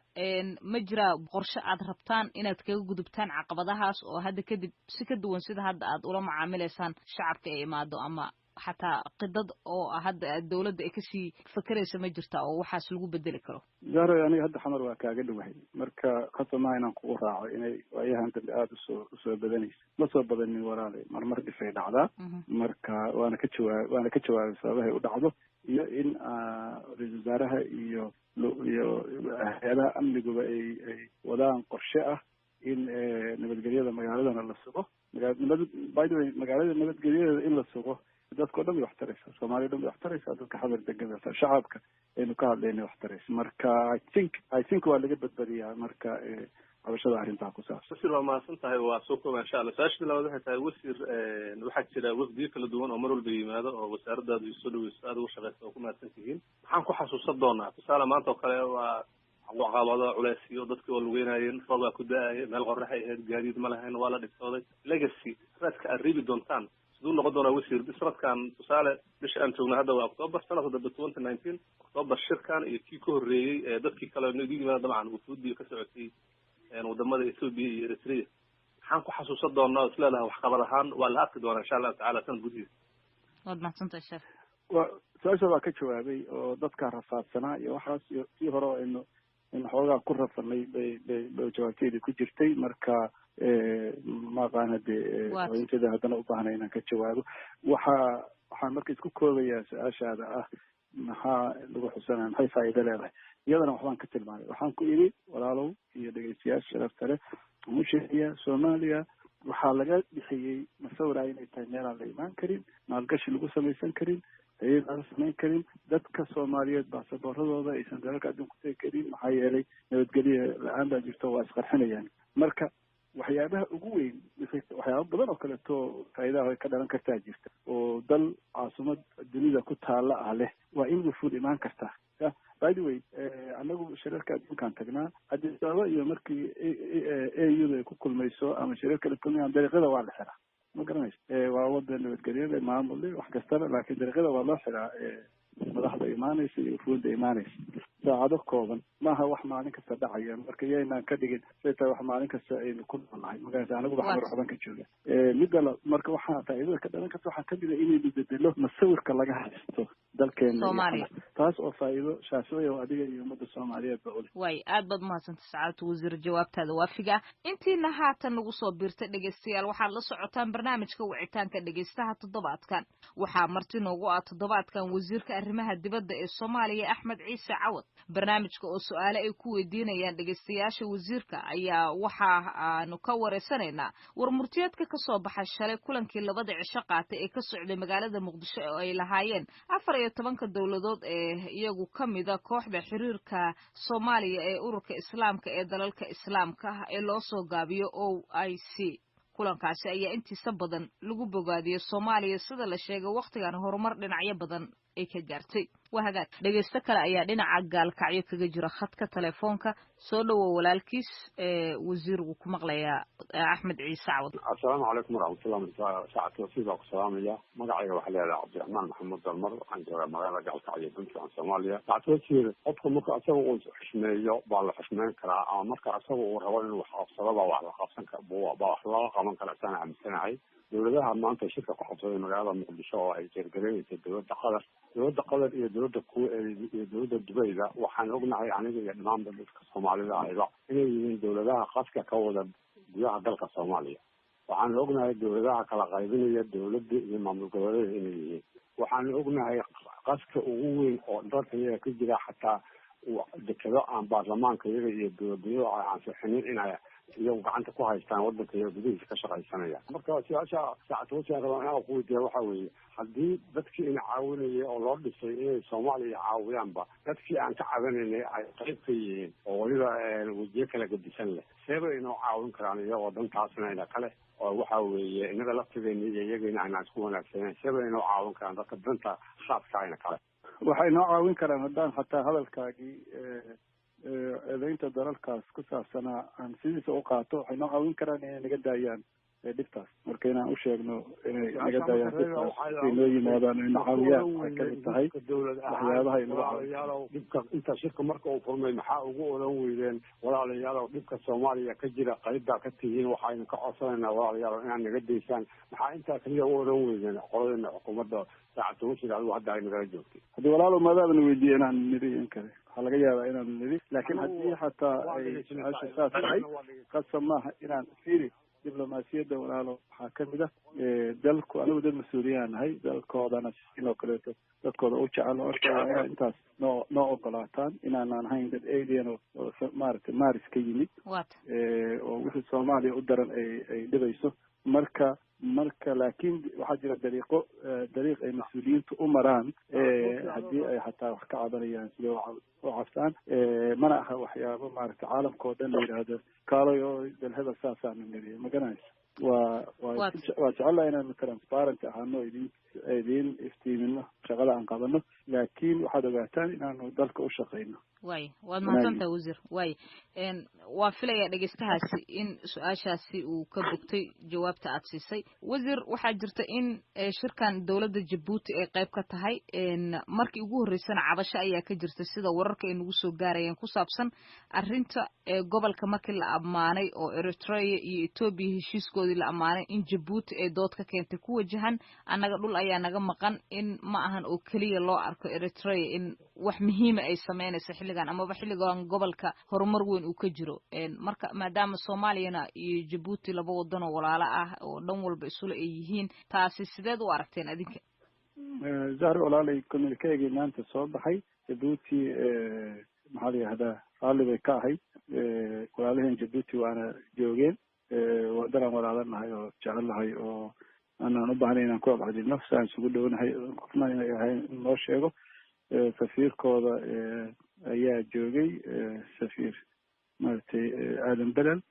F: ma jiraa qorshe aad rabtaan inaad kaga gudubtaan caqabadahaas oo hadda kadib si ka duwan sida hadda aad ula macaamilaysaan shacabka ay imaado, ama xataa qidad oo hadda dowladda ay kasii fakeraysa ma jirta oo waxaas lagu bedeli karo?
G: Zahra, aniga hadda Xamar waa kaaga dhowahay. Marka khasab maa inaan kugu raaco inay waayahan dambe aada usoo badanaysa. Ma soo badanin, walaale, marmar dhifay dhacdaa. Marka waana ka jawaabay sababahay u dhacdo iyo in ra-iisul wasaaraha iyo hay-adaha amniguba ay wadaan qorshe ah. In nabadgelyada magaaladana la sugo. Nabad, by the way, magaalada nabadgelyadeeda in la sugo dadka o dhan bay wax taraysaa, Soomaaliya dhan bay wax taraysaa, dadka Xamar degan bay wax, shacabka aynu ka hadlayna wax taraysa. Marka I think waa laga badbadiyaa marka cabashada arrintaa ku saabsan.
H: Wasiir, waa mahadsan tahay, waa soo kooba insha Allah. Su-aasha labaad waxay tahay, wasiir, waxaa jira wafdiyo kala duwan oo mar walba yimaado oo wasaaradaadu iyo soo dhaweyso, aada uga shaqeysa oo ku mahadsan tihiin. Maxaan ku xasuusan doonaa? Tusaale, maanta oo kale waa caqabado, culeysyo, dadkii waa lugeynayeen, roob baa ku da-aya, meel qoraxay ahayd, gaadiid ma lahayn, waa la dhibsooday. Legacy, raadka aad reebi doontaan siduu noqon doonaa, wasiir, sanadkan? Tusaale, bisha aan joogna hadda waa October, sanadka dambe 2019 October, shirkan iyo kii ka horreeyey ee dadkii kale idin yimaada, dabcan wufuuddii ka socotay wadamada Ethiopia iyo Eritrea, maxaan ku xasuusan doonaa oo isleedahay waxqabad ahaan waa la arki doonaa insha Allahu tacala sanad gudihiisa?
F: Waad mahadsantahay, sheekh.
G: Wa su-aasha waa ka jawaabay oo dadka rafaadsanaa iyo waxaas iyo tii hore aynu xoogaa ku rafanay bay jawaabteedii ku jirtay. Marka ma aqaan hadee inteeda haddana u baahnay inaan ka jawaabo. Waxaan marka isku koobayaa su-aashaada ah maxaa lagu xusanaya, maxay faa'iido leedahay. Iyadana waxbaan ka tilmaamay. Waxaan ku idhi, walaalow iyo dhegeystayaasha sharafta leh, waxaan u sheegayaa Soomaaliya waxaa laga bixiyey masawira inay tahay meelaan la imaan karin, maalgashi lagu samaysan karin, xiriir laga samayn karin, dadka Soomaaliyeed baasaboorradooda aysan dalalka adduunka ku tegi karin, maxaa yeelay nabadgelya la-aan baa jirto, waa isqarxinayaan. Marka waxyaabaha ugu weyn, waxyaaba badan oo kaleeto faa'iidaha ka dhalan kartaa jirta oo dal caasimad dunida ku taalla ah leh waa in wufuud imaan kartaa. Ya, by the way, anagu shirarka adduunkaan tagnaa, Addis Ababa iyo markii AU da ay ku kulmayso ama shirarka la kulmayaan, dariiqyada waa la xiraa, ma garanayso? Waa wadan nabadgelyada maamul wax kastaba, laakiin dariiqyada waa loo xiraa madaxda imaanaysa iyo wufuudda imaanaysa saacado kooban. Maaha wax maalin kasta dhacaya. Marka yaynaan ka dhigin say tahay wax maalin kasta aynu ku noolnahay, magaraysa? Anaguba Xamar waxban ka jooga. Midda la marka waxaa faa'iidada ka dhalan karta waxaa kamid a inaynu bedelo masawirka laga haysto dalkeena,
F: Soomaaliya,
G: taas oo faa'iido shaaficiya oo adiga iyo ummadda Soomaaliyeed ba ule.
F: Way aad baad umahadsantay, sacaadatu wasiir, jawaabtaada waafiga ah. Intiina haatan nagu soo biirtay, dhegaystayaal, waxaad la socotaan barnaamijka wicitaanka dhegaystaha toddobaadkan. Waxaa marti noogu ah toddobaadkan wasiirka arrimaha dibadda ee Soomaaliya, Axmed Ciise Cawad. Barnaamijka oo su-aale ay ku weydiinayaan dhegaystayaasha wasiirka ayaa waxa aanu ka wareysanaynaa war murtiyeedka ka soo baxay shalay kulankii labada cisho qaatay ee ka socday magaalada Muqdisho oo ay lahaayeen 14-ka dowladood ee iyagu ka mida kooxda xiriirka Soomaaliya ee ururka Islaamka ee dalalka Islaamka ah ee loo soo gaabiyo OIC. Kulankaasi ayaa intiisa badan lagu bogaadiyey Soomaaliya, sida la sheegay wakhtigan horumar dhinacyo badan ay ka gaartay. Waa hagaag, dhegaysto kale ayaa dhinaca Gaalkacyo kaga jira khadka telefoonka. Soo dhowow walaalkiis, ee wasiir wuu ku maqlayaa, Axmed Ciise Cawad.
D: Assalaamu calaykum waraxmatullahi wabarakatu. Saacadka wasiir baa ku salaamaya. Magacayga waxaa leedahay Cabdiraxmaan Maxamuud Dalmar, waxaan joogaa magaalada Gaalkacyo, Puntland, Soomaaliya. Saacadka wasiir, qofka marka isaga uu xushmeeyo baa la xushmeyn karaa, ama marka isaga uu rabo inuu wax qabsado baa wax la qabsan baa wax lala qaban karaa. Isaan aaminsanahay dowladaha maanta shirka ku qabsaday magaalada Muqdisho oo ay jeergaraynaysa dowladda Qatar, dowladda Qatar iyo dowladda iyo dowladda Dubayda, waxaan ognahay aniga iyo dhammaanba dadka Soomaalida ahiba inay yihiin dowladaha qaska ka wada gudaha dalka Soomaaliya. Waxaanu ognahay dowladaha kala qaybinaya dowladda iyo maamul goboleeda inay yihiin. Waxaanu ognahay qaska ugu weyn oo dalka iyaga ka jira, xataa dekado aan baarlamaanka iyaga iyo dowladnimada ay ansixinin inay iyagu gacanta ku haystaan, wadanka iyaga gudihiisa ka shaqaysanaya. Marka su-aasha saacadwasiaan rabaa inaan ku weydiiya waxa weeye, haddii dadkii ina caawinayay oo loo dhisay inay Soomaaliya caawiyaanba dadkii aan ka cabanaynay ay qayb ka yihiin oo weliba wejiyo kala gedisan leh, seebay inoo caawin karaan iyagoo dantaasna ina kale oo waxa weeye inaga laftigeena iyo iyagayna aynaan isku wanaagsaneyn? Seebay inoo caawin karaan dadka danta khaaska ayna kale?
G: Waxay noo caawin karaan, haddaan xataa hadalkaagii eedeynta dalalkaas ku saabsanaa aan sidiisa u qaato, waxay noo caawin karaan inay naga daayaan dhibtaas. Marka inaan u sheegno inay naga daayaan dhibtaas, ay noo yimaadaan, ay na caawiyaan, waxay kamid tahay waxyaabaha ay nagu
D: Walaalayaalow, dhibka inta shirka marka uu furmay maxaa ugu oran weydeen: "Walaalayaalow, dhibka Soomaaliya ka jira qaybbaa ka tihiin, waxaynu ka codsanaynaa walaalayaalow inaad naga daysaan"? Maxaa intaa keliya u oran weydeen qoladina xukuumadda saacad wasiir adigu hadda ay nagala joogtay?
G: Haddii walaalow maadaabana weydiiye inaan nidhi in kale, waxaa laga yaabaa inaanu nidhi, laakiin haddii xataa ay su-aasha saas tahay, qasab maaha inaan fiiri. Diblomaasiyadda, walaalo, waxaa kamid ah dalku anigu dad mas-uuliyaan nahay, dalkoodana sidoo kaleeto dadkooda u jecel. Horta waa inaa intaas noo ogolaataan inaanaan ahayn dad alien oo maaragtay Mars ka yimid oo wixii Soomaaliya u daran ay dhibayso. Marka laakiin waxaa jira dariiqo, dariiq ay mas-uuliyiintu u maraan haddii ay xataa wax ka cabanayaan, sida u cabsaan. Mana aha waxyaabo maaragtay caalamka oo dhan la yidhaahdo kaaloy oo dalhebel saasaanu niriy, ma garanaysa. Waa jecelnaha inaanu transparent ahaano, idin iftiimino shaqada aan qabano, laakiin waxaad ogaataan inaanu dalka u shaqayno.
F: Way, waad mahadsantaha, wasiir. Way, waa filayaa dhegeystahaasi in su-aashaasi uu ka bogtay jawaabta aad siisay, wasiir. Waxaa jirta in shirkan dowladda Jabuuti ay qayb ka tahay. Markii ugu horreysana cabasho ayaa ka jirta, sida wararka ay nagu soo gaarayeen, ku saabsan arrinta gobolka markii la ammaanay oo Eritrea iyo Etoobiya heshiiskoodii la ammaanay, in Jabuuti ay dood ka keentay ku wajahan annaga dhul ayaa naga maqan, in ma ahan oo keliya loo arko Eritrea in wax muhiima ay sameynayso xilligan amaba xilligan gobolka horumar weyn uu ka jiro. Marka maadaama Soomaaliyana iyo Jabuuti laba wadan oo walaalo ah oo dhan walba isula ay yihiin, taasi sideed u aragteen adinka?
G: Zahri walaalay, communiquegii maanta soo baxay, Jabuuti maxaa la yihahdaa, raalli bay ka ahayd. Walaalaheen Jabuuti waana joogeen, wadanaan walaalanahay oo jecelnahay oo aanaan u baahnay inaan ku abcadino, si aan isugu dhownahay qofna inay ahayn in loo sheego. Safiirkooda ayaa joogay, safiir maaragtay Aadan Belel.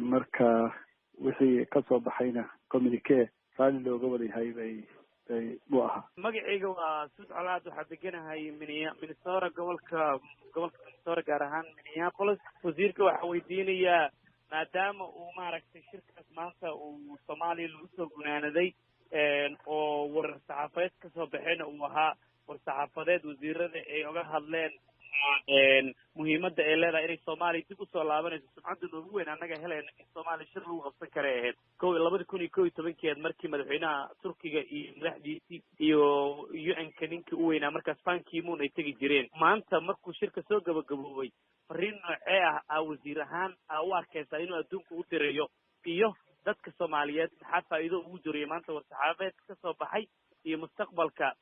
G: Marka wixii kasoo baxayna communique raalli looga wada yahay bay buu ahaa.
I: Magacayga waa Suud Colaad, waxaa deganahay Minnesota, gobolka Minnesota, gaar ahaan Minneapolis. Wasiirka waxaa weydiinayaa, maadaama uu maaragtay shirkaas maanta uu Soomaaliya lagu soo gunaanaday oo warar saxaafadeed kasoo baxayna uu ahaa war saxaafadeed wasiirada ay oga hadleen muhiimadda ay leedahay inay Soomaaliya dib usoo laabanayso, sumcadda noogu weyn annaga helayna in Soomaaliya shir lagu qabsan karay ahayd ko 2011-keed, markii madaxweynaha Turkiga iyo madaxdiisii iyo UN-ka ninkii u weynaa markaas Ban Ki-moon ay tegi jireen. Maanta markuu shirka soo gabagaboobay, fariin noocee ah aa wasiir ahaan aa u arkaysaa inuu adduunka u dirayo, iyo dadka Soomaaliyeed maxaa faa'iido ugu jirayo maanta war saxaafadeed ka soo baxay, iyo mustaqbalka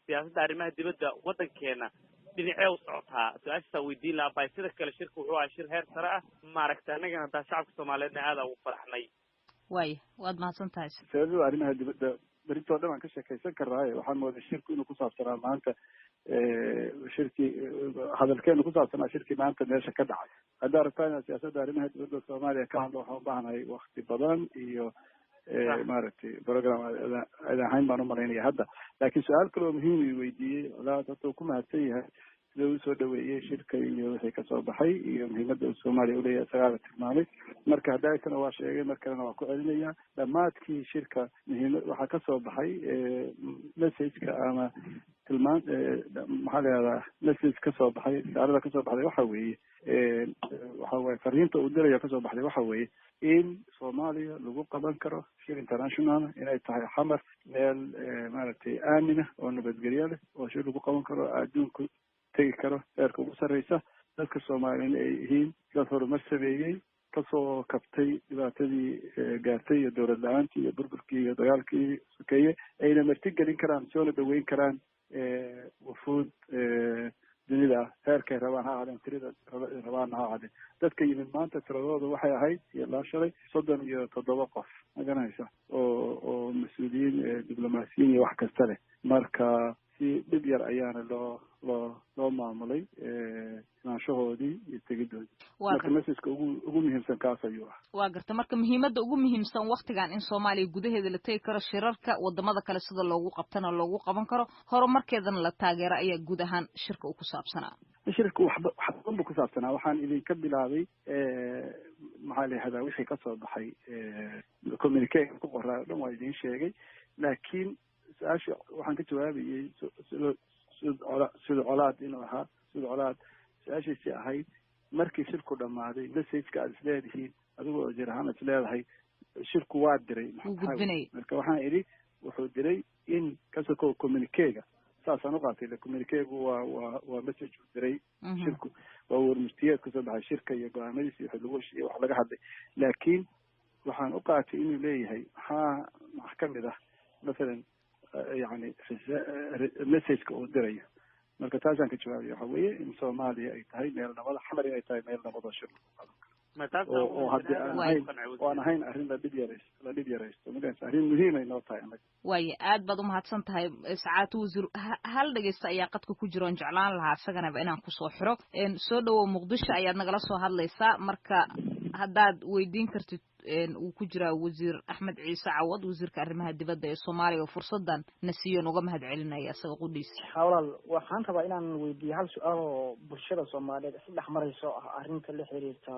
I: siyaasadda arrimaha dibadda waddankeena dhinacee u socotaa? Su-aashaasaa weydiin lahaa bay. Sida kale shirka wuxuu ahaa shir heer sare ah, maaragtay, annagana hataa shacabka Soomaaliyeedna aada ugu faraxnay.
F: Waaya, waad mahadsan tahay.
G: Sababada arrimaha dibadda berintoo dhan aan ka sheekaysan karnaaye, waxaan mooday shirku inuu kusaabsanaa maanta, shirkii hadalkeenu kusaabsanaa shirkii maanta meesha ka dhacay. Haddaa rabtaa inaad siyaasadda arrimaha dibadda Soomaaliya ka hadlo, waxaan ubahanahay wakti badan iyo maaragtay program ad ahayn baan umalaynaya hadda. Laakiin su-aal kale oo muhiim i weydiiyey colaad, horta uu ku mahadsan yahay sida uu soo dhaweeyey shirka iyo wixii kasoo baxay iyo muhiimadda uu Soomaaliya uleeyahay, isagaaba tilmaamay. Marka haddaitana waa sheegay, mar kalena waa ku celinaya, dhammaadkii shirka muhiimad waxaa kasoo baxay messageka ama tilmaan, maxaa la yihahdaa, message kasoo baxay, risaalada kasoo baxday waxa weeye, waxa waye fariinta uu dirayo kasoo baxday waxa weeye in Soomaaliya lagu qaban karo shir international, inay tahay Xamar meel maaragtay aamina oo nabadgelyo leh oo shir lagu qaban karo, adduunku tegi karo heerka ugu sarreysa, dadka Soomaaliyana ay yihiin dad horumar sameeyey, kasoo kabtay dhibaatadii gaartay iyo dowlad la-aantii iyo burburkii iyo dagaalkii sokeeye, ayna marti gelin karaan, soona dhaweyn karaan wufuud dunida heerkay rabaan ha ahaadeen, tirada rabaanna ha ahaadeen. Dadka yimid maanta tiradooda waxay ahayd iyo laa shalay 37 qof, ma garanaysa, oo mas-uuliyiin, diblomaasiyiin iyo wax kasta leh. Marka si dhib yar ayaana loo maamulay imaanshahoodii iyo tegidoodii. Marka messageka ugu muhiimsan kaas ayuu ah.
F: Waa garta. Marka muhiimadda ugu muhiimsan waktigan in Soomaaliya gudaheeda la tegi karo shirarka wadamada kale sida loogu qabtana loogu qaban karo, horumarkeedana la taageero ayaa guud ahaan shirka uu ku saabsanaa.
G: Shirka wax badan buu ku saabsanaa. Waxaan idinka bilaabay, maxaa la yihahdaa, wixii kasoo baxay communique ku qoraa o dhan waa idiin sheegay, laakiin su-aasha waxaan ka jawaabayay Sud Colaad inuu ahaa Sud Colaad. Su-aashiisi ahayd markii shirku dhammaaday messageka aad isleedihiin, adigoo wasiir ahaan is leedahay shirku waa diray? Marka waxaan idhi wuxuu diray in kasokow communiquega, saasaan uqaatay ile communiquegu waa message uu diray shirku, waa warmurtiyeed kasoo baxay shirka iyo go-aamadiisa iyo wixii lagu heshiiyey, wax laga hadlay. Laakiin Waxaan u qaatay inuu leeyahay maxaa max ka mid ah mathalan yani messageka uu dirayo. Marka taasaan ka jawaabaya, waxa weeye in Soomaaliya ay tahay meel nabada, Xamar inay tahay meel nabadoo shir lagu qaban karo, oo haddii aan ahayn oo aan ahayn arrin la dhib yaraysto markaas, arrin muhiim ay noo tahay annaga.
F: Waaya, aad baad umahadsan tahay, sacaadatu wasiir. Hal dhegeysta ayaa qadka ku jira oon jeclaan lahaa isaganaba inaan kusoo xiro. Soo dhawow, Muqdisho ayaad nagala soo hadlaysaa. Marka haddaad weydiin kartid, uu ku jiraa Wasiir Axmed Ciise Cawad, wasiirka arrimaha dibadda ee Soomaaliya, oo fursadan na siiyoon uga mahad celinaya isaga qudhiisa.
J: Walaal, waxaan rabaa inaan weydiiyo hal su-aal oo bulshada Soomaaliyeed isla dhex marayso, ah arrinta la xiriirta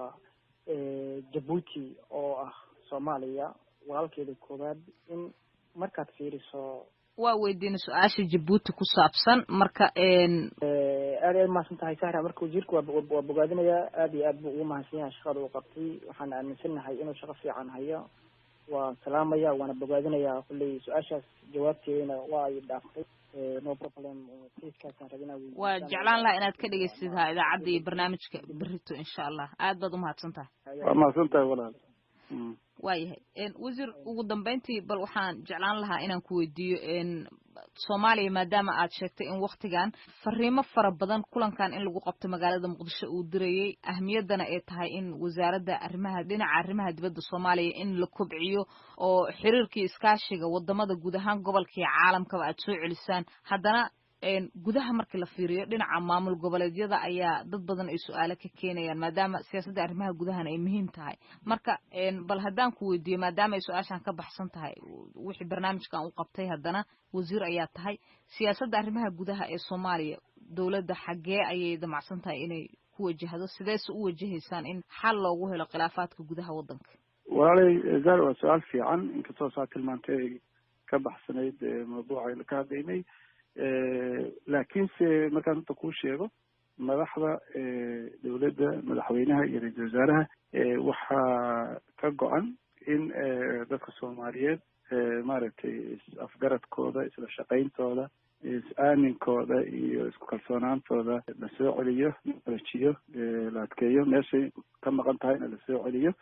J: Jabuuti oo ah Soomaaliya walaalkeeda koowaad, in markaad fiiriso.
F: Waa weydiina su-aasha Jabuuti ku saabsan marka.
J: Aad aad mahadsan tahay, Sahra. Marka wasiirku waa bogaadinayaa, aad iyo aad buu ugu mahadsan yahay shaqada uu qabtay. Waxaan aaminsannahay inuu shaqo fiican hayo. Waan salaamaya, waana bogaadinayaa. Kulley su-aashaas jawaabteedana waa ay dhaaftay, no problem. Kiiskaasaan rabin inaan
F: Waa jeclaan lahaa inaad ka dhegeysid ha idaacadda iyo barnaamijka berrito, insha Allah. Aad baad umahadsan tahay.
G: Waa mahadsan tahay, walaal.
F: Waayahay, wasiir. Ugu dambeyntii, bal waxaan jeclaan lahaa inaan ku weydiiyo, Soomaaliya maadaama aad sheegtay in waktigan fariimo fara badan kulankan in lagu qabto magaalada Muqdisho uu dirayay, ahmiyaddana ay tahay in wasaaradda arrimaha dhinaca arrimaha dibadda Soomaaliya in la kobciyo oo xiriirkii iskaashiga wadamada guud ahaan gobolka iyo caalamkaba aad soo celisaan, haddana gudaha markii la fiiriyo dhinaca maamul goboleedyada ayaa dad badan ay su-aalo ka keenayaan, maadaama siyaasadda arrimaha gudahana ay muhiim tahay. Marka bal haddaan ku weydiiyo, maadaama ay su-aashan ka baxsan tahay wixii barnaamijkan u qabtay, haddana wasiir ayaa tahay, siyaasadda arrimaha gudaha ee Soomaaliya dowladda xaggee ayay damacsan tahay inay ku wajahdo? Sideese u wajahaysaan in xal loogu helo khilaafaadka gudaha waddanka?
G: Walaalay Zar, waa su-aal fiican, inkastoo saa tilmaantay ay ka baxsanayd mawduuca ka hadlaynay. Laakiinse markaan runta kuu sheego, madaxda dowladda, madaxweynaha iyo ra-iisul wasaaraha, waxaa ka go-an in dadka Soomaaliyeed maaragtay is-afgaradkooda, isla shaqayntooda, is-aaminkooda iyo isku kalsoonaantooda la soo celiyo, la xoojiyo, la adkeeyo. Meeshay ka maqan tahayna la soo celiyo,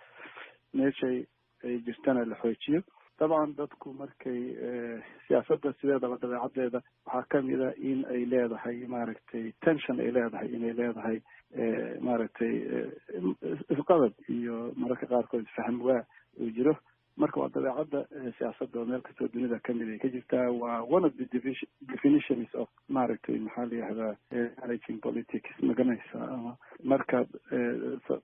G: meeshay ay jirtana la xoojiyo. Dabcan dadku markay siyaasadda sideedaba dabeecaddeeda waxaa kamid a in ay leedahay maaragtay tension, ay leedahay inay leedahay maaragtay isqabad iyo mararka qaarkood isfahm waa uu jiro. Marka waa dabeecadda siyaasadda oo meel kastoo dunida kamid ay ka jirtaa. Waa one of the definitions of maaragtay, maxaa la yihahdaa, managing politics, maganaysa ama markaad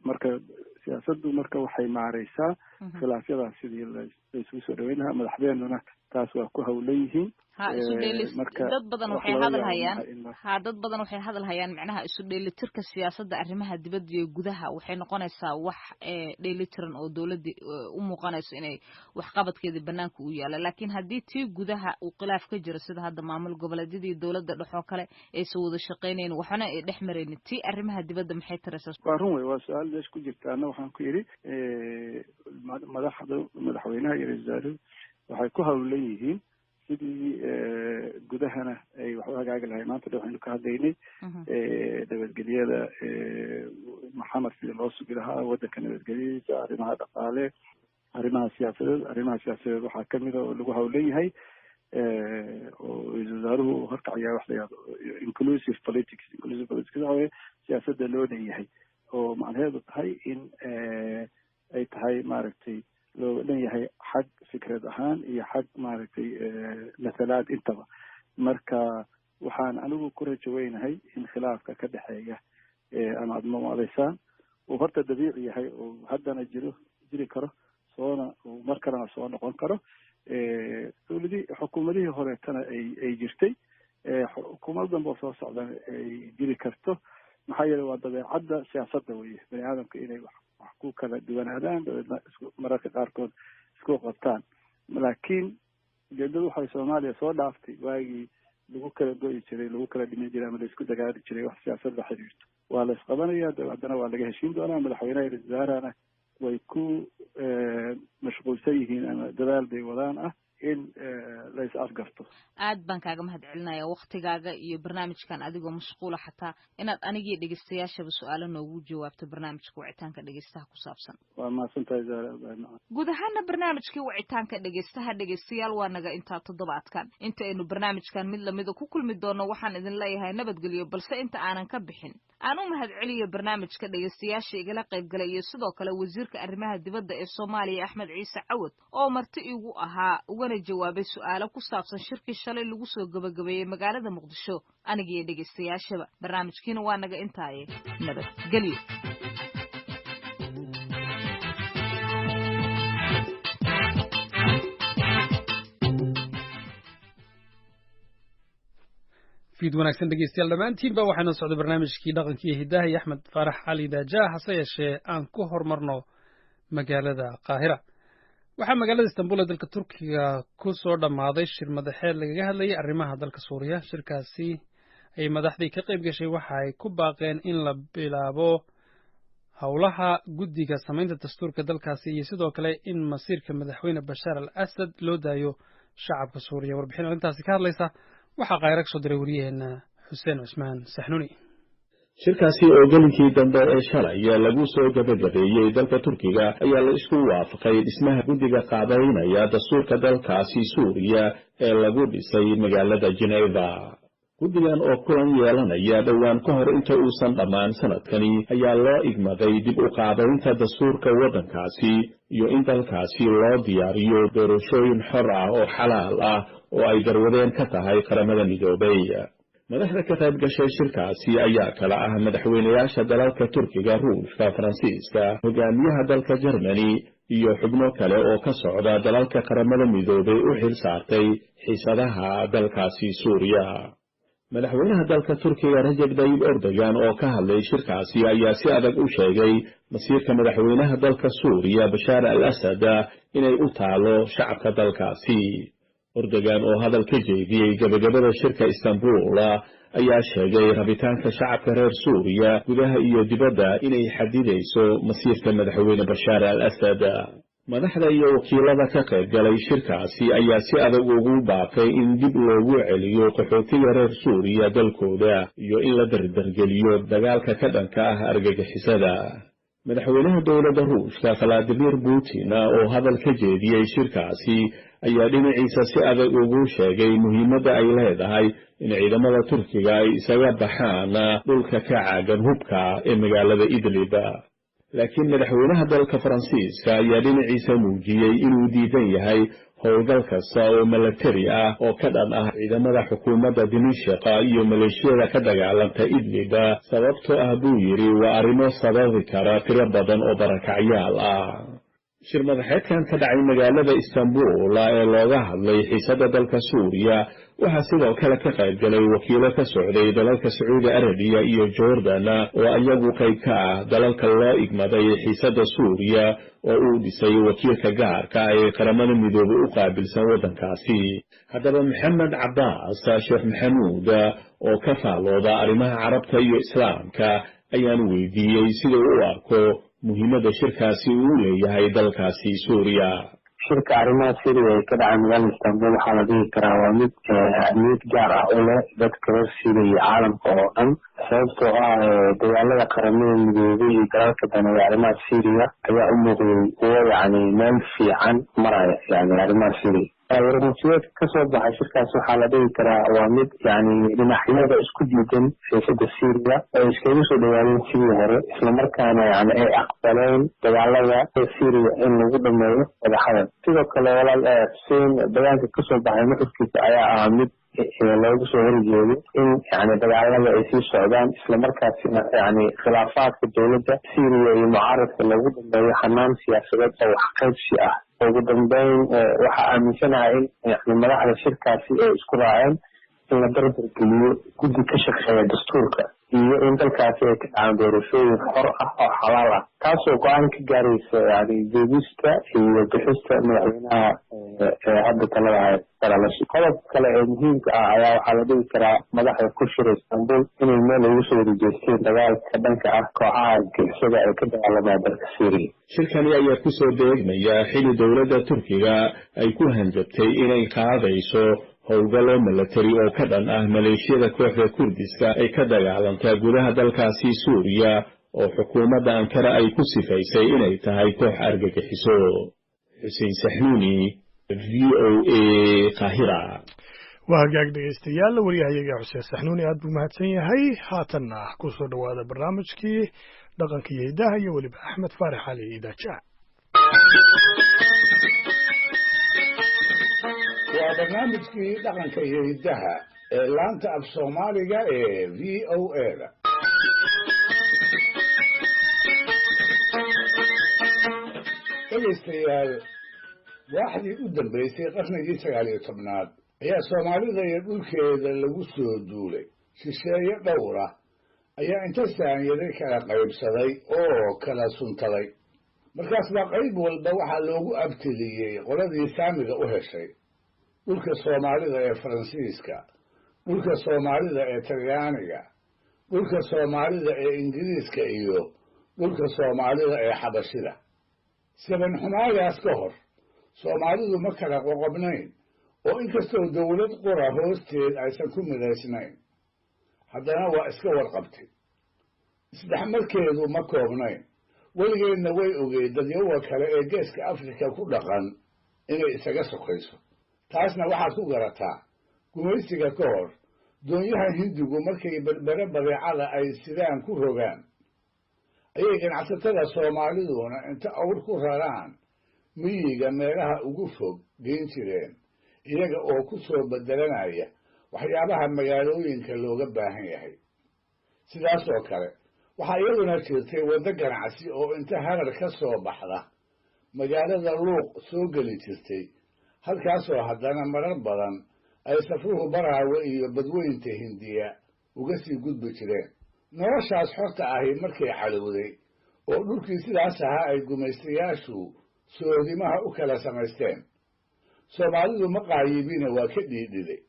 G: marka siyaasaddu marka waxay maareysaa khilaafyadaas sidii la isugu soo dhaweyn lahaa. Madaxdeenuna taas waa ku hawlan yihiin.
F: Ha, isu dheeli dad badan waxay hadal hayaan, ha, dad badan waxay hadal hayaan macnaha isu dheelitirka siyaasadda arrimaha dibadda iyo gudaha waxay noqonaysaa wax dheelitiran oo dowladda u muuqanayso inay waxqabadkeedii banaanka u yaala. Laakiin haddii tii gudaha uu khilaaf ka jiro, sida hadda maamul goboleedyadii dowladda dhexoo kale aysan wada shaqaynayn, waxna ay dhex maraynin, tii arrimaha dibadda maxay taraysaa?
G: Waa run wey, waa su-aal meesha ku jirta. Anna waxaan ku yidhi madaxda, madaxweynaha iyo ra-isul wasaaruhu waxay ku hawlan yihiin sidii gudahana ay wax u hagaagi lahay. Maanta dhe waxaynu ka hadlaynay nabadgelyada Maxamed, sidii loo sugi lahaa waddanka nabadgelyadiisa, arrimaha dhaqaale, arrimaha siyaasadeed. Arrimaha siyaasadeed waxaa kamid a oo lagu hawlan yahay oo ra-iisul wasaaruhu horkacayaa wax la yihahdo inclusive politics. Inclusive politics waxa weye siyaasadda loo dhan yahay, oo macnaheedu tahay in ay tahay maaragtay looga dhan yahay xag fikrad ahaan iyo xag maaragtay mathalaad intaba. Marka waxaan anigu ku rajo weynahay in khilaafka ka dhexeeya ama aada mamadaysaan uu horta dabiici yahay, oo haddana jiro, jiri karo, soona mar kalena soo noqon karo. Dowladii, xukuumadihii horeetana ay jirtay, xukuumad dambe oo soo socdana ay jiri karto. Maxaa yeele waa dabeecadda siyaasadda weye bani aadamka inay wax ku kala duwanaadaan, dabeedna isku mararka qaarkood isku qabtaan. Laakiin ujeedadu waxay Soomaaliya soo dhaaftay waagii lagu kala go'i jiray, lagu kala dhiman jiray ama la isku dagaali jiray wax siyaasad la xiriirto. Waa la isqabanaya, dabeedna waa laga heshiin doonaa. Madaxweynaha iyo ra-isul wasaarahana way ku mashquulsan yihiin ama dadaal bay wadaan ah. In la is afgarto.
F: Aad baan kaaga mahad celinaya waktigaaga iyo barnaamijkan, adigoo mashquula xataa inaad anigii dhegeystayaashaba su-aalo noogu jawaabto barnaamijka wicitaanka dhegeystaha ku saabsan.
G: Waa mahadsan tahay Zahra.
F: Guud ahaana barnaamijkii wicitaanka dhegeystaha, dhegeystayaal, waa naga intaa toddobaadkan. Inta aynu barnaamijkan mid lamida ku kulmi doono, waxaan idin leeyahay nabadgelyo. Balse inta aanan ka bixin, aan u mahad celiyo barnaamijka dhegeystayaasha igala qaybgalay iyo sidoo kale wasiirka arrimaha dibadda ee Soomaaliya, Axmed Ciise Cawad, oo marti igu ahaa ugana jawaabay su-aalo ku saabsan shirkii shalay lagu soo gabagabeeyey magaalada Muqdisho, anigiyo dhegeystayaashaba. Barnaamijkiina waa naga intaaye, nabadgelyo.
B: Fiid wanaagsan, dhegeystayaal dhammaantiinba. Waxaana socday barnaamijkii dhaqankii iyo hiddaha iyo Axmed Faarax Cali Daajaa. Hase yeeshee aan ku horumarno magaalada Qaahira. Waxaa magaalada Istanbul ee dalka Turkiga ku soo dhammaaday shir madaxeed lagaga hadlayay arrimaha dalka Suuriya. Shirkaasi ay madaxdii ka qayb gashay waxa ay ku baaqeen in la bilaabo howlaha guddiga samaynta dastuurka dalkaasi iyo sidoo kale in masiirka madaxweyne Bashaar al Asad loo daayo shacabka Suuriya. Warbixin arrintaasi ka hadlaysa waxaa Qaahira kasoo diray wariyaheena Xuseen Cusmaan Saxnuuni.
K: Shirkaasi oo gelinkii dambe ee shalay lagu soo gabagabeeyey dalka Turkiga ayaa la isku waafaqay dhismaha guddiga qaabaynaya dastuurka dalkaasi Suuriya ee lagu dhisay magaalada Geneva. Guddigan oo kulan yeelanaya dhowaan ka hor inta uusan dhammaan sanadkani ayaa loo igmaday dib u qaabaynta dastuurka waddankaasi iyo in dalkaasi loo diyaariyo doorashooyin xor ah oo xalaal ah oo ay garwadeen ka tahay Qaramada Midoobay. Madaxda ka qayb gashay shirkaasi ayaa kala ah madaxweynayaasha dalalka Turkiga, Ruushka, Faransiiska, hogaamiyaha dalka Germany iyo xubno kale oo ka socda dalalka Qaramada Midoobay u xil saartay xiisadaha dalkaasi Suuriya. Madaxweynaha dalka Turkiga, Rajab Dayib Erdogan, oo ka hadlay shirkaasi ayaa si adag u sheegay masiirka madaxweynaha dalka Suuriya, Bashaar al Asad, inay u taalo shacabka dalkaasi. Erdogan oo hadal ka jeediyey gabagabada shirka Istanbul ayaa sheegay rabitaanka shacabka reer Suuriya gudaha iyo dibadda inay xadidayso masiirka madaxweyne Bashaar al Asad. Madaxda iyo wakiilada ka qayb galay shirkaasi ayaa si adag ugu baaqay in dib loogu celiyo qaxootiga reer Suuriya dalkooda iyo in la dardargeliyo dagaalka ka dhanka ah argagixisada. Madaxweynaha dowladda Ruushka, Valadimir Putin, oo hadal ka jeediyey shirkaasi ayaa dhinaciisa si adag ugu sheegay muhiimadda ay leedahay in ciidamada Turkiga ay isaga baxaan dhulka ka caagan hubka ee magaalada Idlib. Laakiin madaxweynaha dalka Faransiiska ayaa dhinaciisa muujiyey inuu diidan yahay howlgal kasta oo milatari ah oo ka dhan ah ciidamada xukuumadda Dimishiqa iyo maleeshiyada ka dagaalanta Idlib, sababtoo ah, buu yidhi, waa arrimo sababi kara tiro badan oo barakacyaal ah. Shir madaxeedkan ka dhacay magaalada Istanbul ee looga hadlay xiisadda dalka Suuriya waxaa sidoo kale ka qayb galay wakiilo ka socday dalalka Sacuudi Arabiya iyo Jordan, oo iyagu qayb ka ah dalalka loo igmaday xiisadda Suuriya oo uu dhisay wakiilka gaarka ee Qaramada Midoobay u qaabilsan waddankaasi. Haddaba, Maxamed Cabaas Sheekh Maxamuud oo ka faallooda arrimaha Carabta iyo Islaamka ayaan weydiiyey sida uu u arko muhiimadda shirkaasi uu leeyahay dalkaasi Suuriya.
L: Shirka arrimaha Syria ee ka dhacay magaalada Istanbul waxaa la dhihi karaa waa mid ahmiyad gaar ah u leh dadka reer Syria iyo caalamka oo dhan, sababtoo ah dagaalada Qaramada Midoobay iyo dalalka daneeya arrimaha Syria ayaa u muuqday kuwo yacni meel fiican maraya. Yani arrimaha Syria, warmasiyeedka kasoo baxay shirkaas waxaa la dhihi karaa waa mid yani dhinacyada isku diidan xiisada Syria ay iskaga soo dhawaadeen sidii hore, islamarkaana yani ay aqbaleen dagaalada Syria in lagu dhameeyo wadaxadal. Sidoo kale, walaal Xuseen, bayaanka kasoo baxay nuxurkiisa ayaa ahaa mid loogu soo horjeedo in yani dagaalada ay sii socdaan, islamarkaasina yani khilaafaadka dowladda Syria iyo mucaaradka loogu dhameeyo xanaan siyaasadeed oo waxqaybsi ah. Ugu dambeyn, waxaa aaminsanahay in yani madaxda shirkaasi ay isku raaceen in la dardar geliyo guddi ka shaqeeya dastuurka iyo in dalkaasi ay ka dhacaan doorashooyin xor ah oo xalaal ah, taasoo go-aan ka gaaraysa yani joogista iyo bixista madaxweynaha. Ee hadda talada haysta. Qodob kale ee muhiimka ah ayaa waxaa la dhigi karaa madaxda ku shira Istanbul inay meel ugu soo wadajeesteen dagaalka dhanka ah kooxaha argagixisada ee ka dagaalamaya dalka Syria.
K: Shirkani ayaa ku soo beegmaya xili dowladda Turkiga ay ku hanjabtay inay qaadayso howlgallo milatari oo ka dhan ah maleeshiyada kooxda Kurdiska ay ka dagaalantaa gudaha dalkaasi Suuriya, oo xukuumadda Ankara ay ku sifaysay inay tahay koox argagixiso. Xuseen Saxnuuni, VOA, Qaahira.
A: Waa hagaag, dhegaystayaal. Waryahayaga Xuseen Saxnuuni aad buu mahadsan yahay. Haatanna ku soo dhowaada barnaamijkii dhaqanka iyo hidaha iyo weliba Axmed Faarax Cali Idaaja.
M: Waa barnaamijkii dhaqanka iyo hiddaha ee laanta af Soomaaliga ee VOA-da. Dhegaystayaal, waaxdii u dambaysay qarnigii 19aad ayaa Soomaalida iyo dhulkeeda lagu soo duulay. Shisheeye dhowra ayaa inta saanyaday kala qaybsaday oo kala suntaday. Markaas baa qayb walba waxaa loogu abtiliyey qoladii saamiga u heshay: dhulka Soomaalida ee Faransiiska, dhulka Soomaalida ee Talyaaniga, dhulka Soomaalida ee Ingiriiska iyo dhulka Soomaalida ee Xabashida. Saban xumaagaas ka hor Soomaalidu ma kala qoqobnayn, oo inkastoo dowlad qura hoosteed aysan ku midaysnayn, haddana waa iska warqabtay. Isdhexmarkeedu ma koobnayn. Weligeedna way ogeyd dadyawa kale ee Geeska Afrika ku dhaqan inay isaga sokayso. Taasna waxaad ku garataa, gumaysiga ka hor doonyaha Hindigu markay Berbere badeecada ay sidaan ku rogaan, ayay ganacsatada Soomaaliduna inta awr ku raraan miyiga meelaha ugu fog geyn jireen, iyaga oo ku soo beddelanaya waxyaabaha magaalooyinka looga baahan yahay. Sidaas oo kale waxaa iyaduna jirtay waddo ganacsi oo inta Harar ka soo baxda magaalada Luuq soo geli jirtay, halkaasoo haddana marar badan ay safruhu Baraawe iyo Badweynta Hindiya uga sii gudbi jireen. Noloshaas xorta ahi markay calowday oo dhulkii sidaas ahaa ay gumaystayaashu soodimaha u kala samaysteen, Soomaalidu ma qaayibina, waa ka dhiidhiday.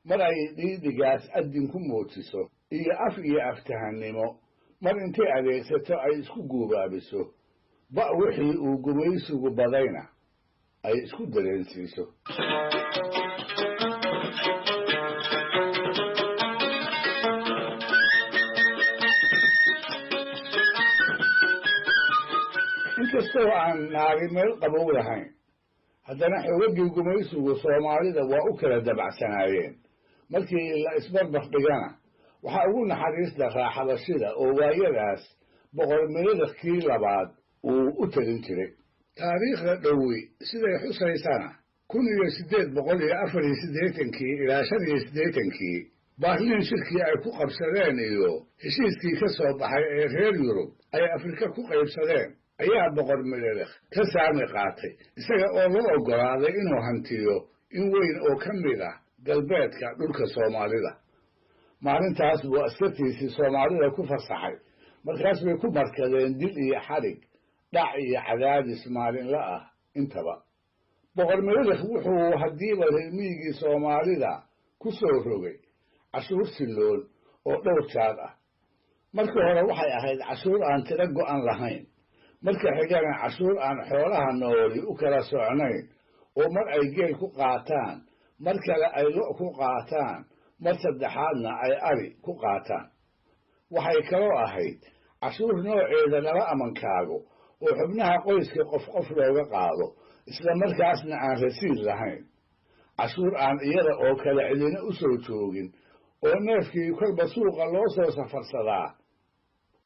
M: Mar ay dhiidhigaas addin ku muujiso iyo af iyo aftahannimo mar intay adeegsato ay isku guubaabiso, ba' wixii uu gumaysigu badayna ay isku dareensiiso. Inkastoo aan naagi meel qabow lahayn, haddana xogaggii gumaysigu Soomaalida waa u kala dabacsanaayeen. Markii la isbarbar dhigana, waxaa ugu naxariis daraa Xabashida, oo waayadaas Boqor Miridakii labaad uu u telin jiray. Taariikhda dhowi siday xusaysana, 1884-kii ilaa 85-kii Baarliin shirkii ay ku qabsadeen iyo heshiiskii ka soo baxay ee reer Yurub ay Afrika ku qaybsadeen ayaa Boqor Miridakh ka saami qaatay, isaga oo loo oggolaaday inuu hantiyo in weyn oo ka mid ah galbeedka dhulka Soomaalida. Maalintaas buu askartiisii Soomaalida ku fasaxay. Markaas bay ku markadeen dil iyo xadhig, dhac iyo cadaadis maalinla ah intaba. Boqor Miridakh wuxuu haddiiba reermiyigii Soomaalida ku soo rogay cashuur silloon oo dhowr jaad ah. Markii hore waxay ahayd cashuur aan tiro go'an lahayn, marka xigana cashuur aan xoolaha nooli u kala socnayn, oo mar ay geel ku qaataan, mar kale ay lo' ku qaataan, mar saddexaadna ay ari ku qaataan. Waxay kaloo ahayd cashuur nooceeda lala amankaago, oo xubnaha qoyska qof qof looga qaado, isla markaasna aan rasiid lahayn. Cashuur aan iyada oo kale cidina u soo joogin, oo neefkii kolba suuqa loo soo safarsadaa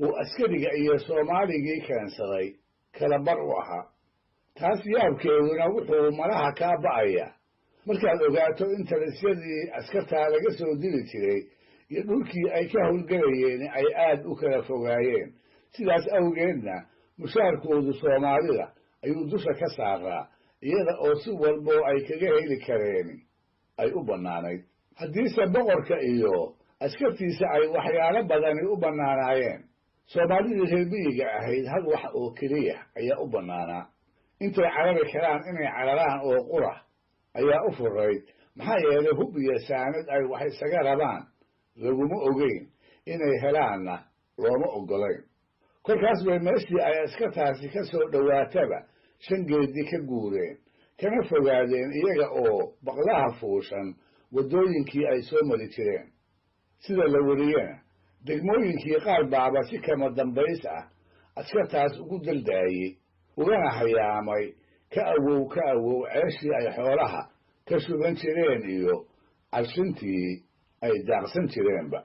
M: uu askariga iyo Soomaaligii keensaday kala bar u ahaa. Taas yaabkeeduna wuxuu malaha kaa ba'aya markaad ogaato in talisyadii askartaa laga soo dili jiray iyo dhulkii ay ka howlgelayeen ay aad u kala fogaayeen. Sidaas awgeedna mushaarkoodu Soomaalida ayuu dusha ka saaraa, iyada oo si walboo ay kaga heli kareen ay u bannaanayd. Haddiise boqorka iyo askartiisa ay waxyaalo badani u bannaanaayeen, Soomaalidii reer miyiga ahayd hal wax oo keliya ayaa u bannaanaa: Intay carari karaan inay cararaan oo qura ayaa u furayd, maxaa yeelay hub iyo saanad ay wax isaga rabaan laguma ogeyn, inay helaanna looma oggolayn. Kolkaas bay meeshii ay askartaasi ka soo dhowaataba 5 geedi ka guureen, kana fogaadeen iyaga oo baqlaha fuushan waddooyinkii ay soo mari jireen. Sida la weriyena, degmooyinkii qaar baaba si kama dambays ah askartaas ugu daldaayey, ugana hayaamay ka awow ka awow ceeshii ay xoolaha ka shuban jireen iyo carshintii ay daaqsan jireenba.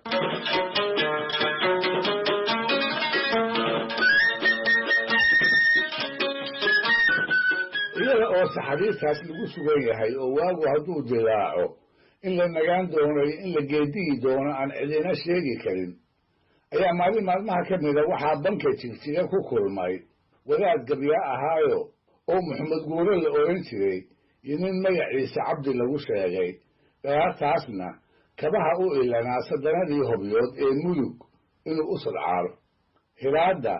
M: Iyada oo saxariirtaas lagu sugan yahay oo waagu hadduu dilaaco in la nagaan doono iyo in la geediyi doono aan cidina sheegi karin, ayaa maalin maalmaha ka mida waxaa banka Jigjiga ku kulmay wadaad gabyaa ahaayo oo Maxamed Guure la odhan jiray iyo nin magaciisa Cabdi lagu sheegay, daraartaasna kabaha u ilanaa sadanadii Hobyood ee Mudug inuu u sadcaalo. Hiraadda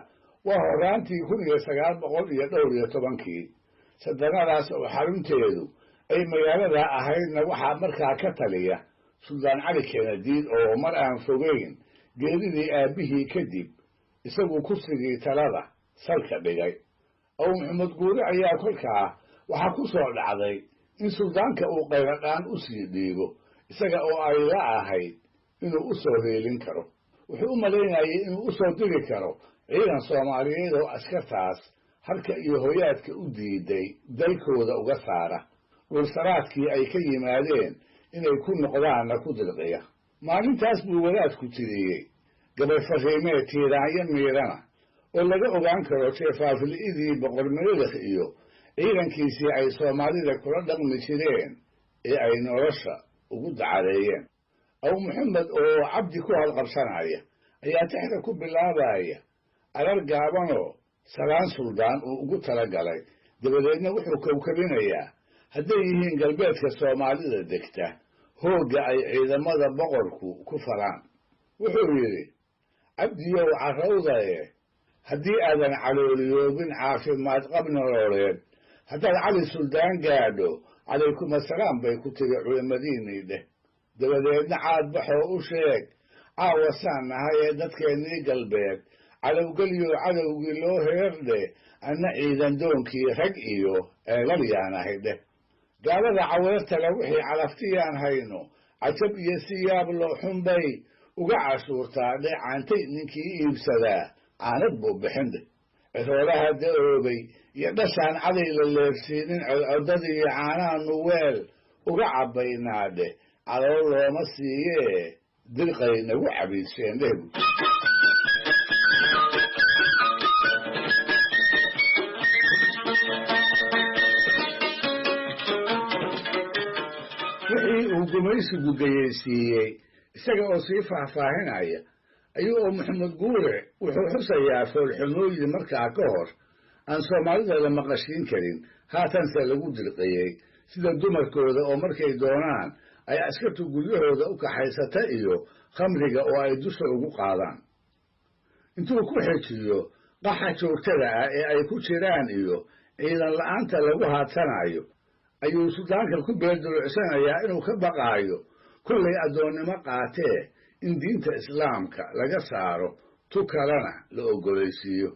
M: waa horraantii 1914-kii. Sadanadaas oo xarunteedu ay magaalada ahaydna waxaa markaa ka taliya Suldaan Cali Kenadiid oo mar aan fogeyn geeridii aabbihii kadib isagu kursigii talada salka dhigay. Aw Maxamed Guure ayaa kolkaa waxaa ku soo dhacday in suldaanka uu qayladhaan u sii dhiibo, isaga oo ay la ahayd inuu u soo heelin karo. Wuxuu u malaynayay inuu u soo diri karo ciidan Soomaaliyeed oo askartaas harka iyo hoyaadka u diiday dalkooda uga saara, dhulsaraadkii ay ka yimaadeen inay ku noqdaanna ku dirqiya. Maalintaas buu wadaadku tiriyey gabay fariimee tiiraanyo miidhana oo laga ogaan karo jeefaafli'idii Boqor Meledekh iyo ciidankiisii ay Soomaalida kula dhaqmi jireen ee ay nolosha ugu dacareeyeen. Aw Maxamed oo Cabdi ku halqabsanaya ayaa tixda ku bilaabaya arar gaabanoo salaan suldaan uu ugu talagalay, dabadeedna wuxuu kowkabinayaa hadday yihiin galbeedka Soomaalida degta hoogga ay ciidamada boqorku ku falaan. Wuxuu yidhi: Cabdiyow carrowdaye, haddii aadan calooliyoobin caafimaad qab nololeed, haddaad Cali Suldaan gaadho, calaykum assalaam bay ku tiri culimmadiinnii dheh. Dabadeedna caad baxoo u sheeg caawa saan nahay ee dadkeennii galbeed calowgelyo cadowgii loo heer dheh, anna ciidan doonkii rag iyo ceelal yaanahay dheh. Gaalada caweertale wixii calaftiyaan hayno, cajab iyo siyaab loo xunbay uga cashuurtaa dheh, caantay ninkii iibsadaa caanad buu bixin dheh. Ciroolaha da'oobay iyo dhashaan caday la leefsiinin, codcodadii caanaha nuweel uga cabbaynaa dheh, calool looma siiyee dirqay nagu cabiidseen dheh. Wixii uu gumaysigu geyeysiiyey isaga oo sii faahfaahinaya ayuu oo Maxamed Guure wuxuu xusayaa foolxumooyin markaa ka hor aan Soomaalida la maqashiin karin, haatanse lagu dirqiyey, sida dumarkooda oo markay doonaan ay askartu guryahooda u kaxaysata iyo khamriga oo ay dusha ugu qaadaan. Intuu ku xejiyo qaxa joogtada ah ee ay ku jiraan iyo ciidan la'aanta lagu haadsanayo, ayuu suldaanka ku beerdulucsanayaa inuu ka baqaayo kollay addoonnimo qaatee in diinta islaamka laga saaro, tu kalena la oggolaysiiyo.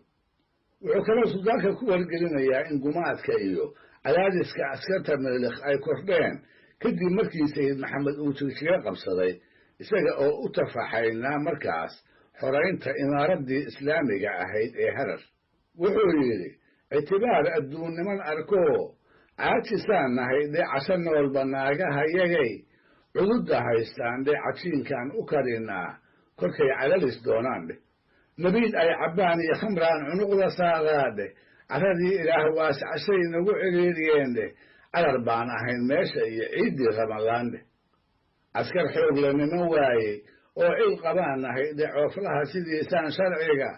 M: Wuxuu kaloo suldaanka ku wargelinayaa in gumaadka iyo cadaadiska askarta Melikh ay kordheen kadib markii Sayid Maxamed uu Jigjiga qabsaday, isaga oo u tafaxaynaa markaas xoraynta imaaraddii islaamiga ahayd ee Harar. Wuxuu yidhi: ictibaar adduunniman arkoo caajisaan nahay dhe, casho noolba naagahayagay cududda haystaan dhe, cajiinkaan u karinaa kolkay calalis doonaan dheh, nabiid ay cabbaan iyo khamraan cunuqda saaraa dheh, carradii ilaah waascashay nagu ciriiriyeen dheh, carar baan ahayn meesha iyo ciiddii ramalaan dheh, askar xoog la niman waayey oo cil qabaan nahay dheh, cooflaha sidiisaan sharciga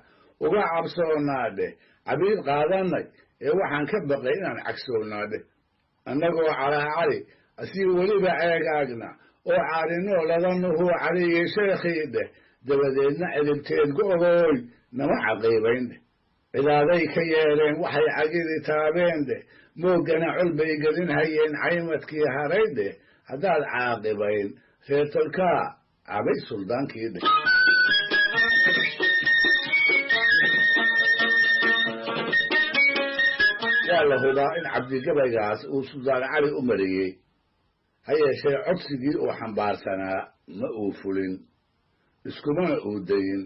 M: uga cabsoonnaa dheh, cabiid qaadannay ee waxaan ka baqay inaan cagsoonnaa dheh, annagoo calaacali asii weliba ceegaagna oo caarinoo ladanuhu caliyey sheekhii dheh, dabadeedna ciribteed go'gooy nama caqiibayn dheh. Cidaaday ka yeeleen waxay cagidi taabeen dheh, mooggana col bay gelinhayeen caymadkii haray dheh, haddaad caaqibayn reer tolkaa cabay suldaankii dheh. Waa la hubaa in Cabdigabaygaas uu Suldaan Cali u mariyey, ha yeeshee codsigii uu xambaarsanaa ma uu fulin, iskumana uu dayin,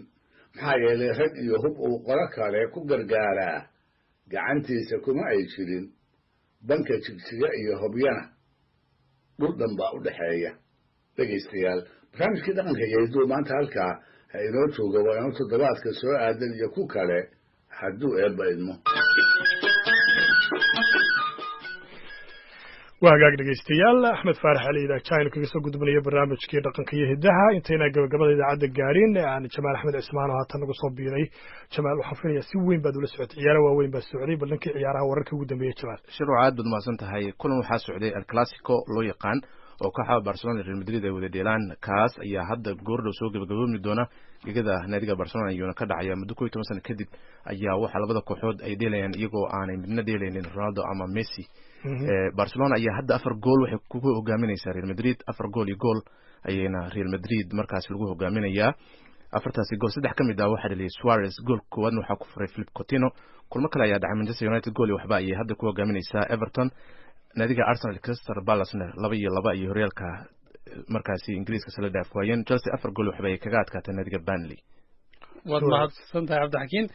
M: maxaa yeelay rag iyo hub uu qolo kale ku gargaaraa gacantiisa kuma ay jirin. Banka Jigjiga iyo Hobyana dhul dhan baa u dhexeeya. Dhegaystayaal, barnaamijkii dhaqanka iyo hidduu maanta halkaa ha inoo jooga. Waa inoo toddobaadka soo aadan iyo ku kale hadduu Eebba idmo.
A: Waa hagaag dhegeystayaal, Axmed Faarax Ali Idaajaa aynu kaga soo gudbinayo barnaamijkii dhaqanka iyo hiddaha. Intaynaan gabagabada idaacadda gaarin, aan Jamaal Axmed Cismaan oo haatan nagu soo biiray. Jamaal, waxaan filayaa si weyn baad ula socotay, ciyaaro waaweyn baa socday. Bal dhankii ciyaaraha wararkii ugu dambeeyey, Jamaal.
N: Shirwac, aad baad mahadsan tahay. Kulan waxaa socday El Clasico loo yaqaan oo kooxda Barcelona, Real Madrid ay wada dheelaan. Kaas ayaa hadda goordhow soo gabagaboomi doona. Gegada naadiga Barcelona ayuuna ka dhacaya. Muddo 11 sano kadib ayaa waxaa labada kooxood ay dheelayaan iyagoo aanay midna dheelaynin Ronaldo ama Messi. Barcelona ayaa hadda 4 gool waxay kugu hogaaminaysaa Real Madrid. 4 gool iyo gool ayayna Real Madrid markaas lagu hogaaminayaa. Afartaasi gool saddex ka mid ah waxaa dhaliyay Suarez, gool koowaadna waxaa ku furay Philip Coutinho. Kulmo kale ayaa dhacay. Manchester United 1-0 ayay hadda ku hogaaminaysaa Everton. Naadiga Arsenal, Crystal Palace-na 2-2 iyo horyaalka markaasi Ingiriiska sala dhaaf waayeen. Chelsea 4 gool waxba ay kaga adkaatay naadiga Burnley.
B: Waad mahadsan tahay, Cabdixakiin.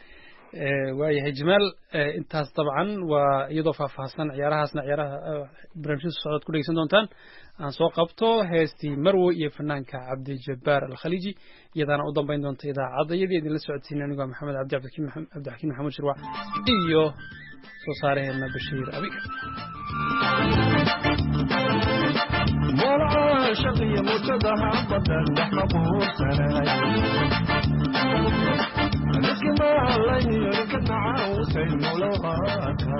B: Waayahay Jamaal, intaas dabcan waa iyadoo faahfaahsan ciyaarahaasna ciyaaraha barnaamijyada socdaad ku dhegeysan doontaan. Aan soo qabto heestii Marwo iyo fanaanka Cabdijabbaar Alkhaliiji, iyadaana u dambeyn doonta idaacadda iyadii idinla socodsiin anigu waa Maxamed Cabdi, Cabdixakiin Maxamuud Shirwac iyo soo saaraheena Bashiir Abiga.
O: Shaqiyo mujadaha badan wax ma quursanay, niski maalayo ninka macaawsay mulaqaaka.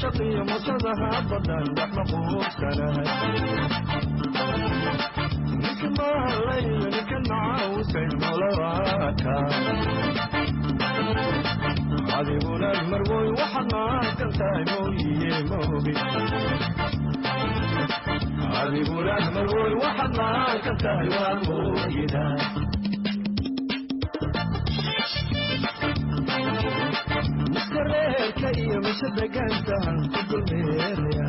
O: Shaqiyo mujadaha badan wax ma quursanay, niski maalayo ninka macaawsay mulaqaaka. Adiguna marwoy waxaad maadkan tahay mooyiye moogi. Adiguna marwoy waxaad maadkan tahay waa mooyida. Miskareerka iyo mise degaantahan ku dulmeeraya,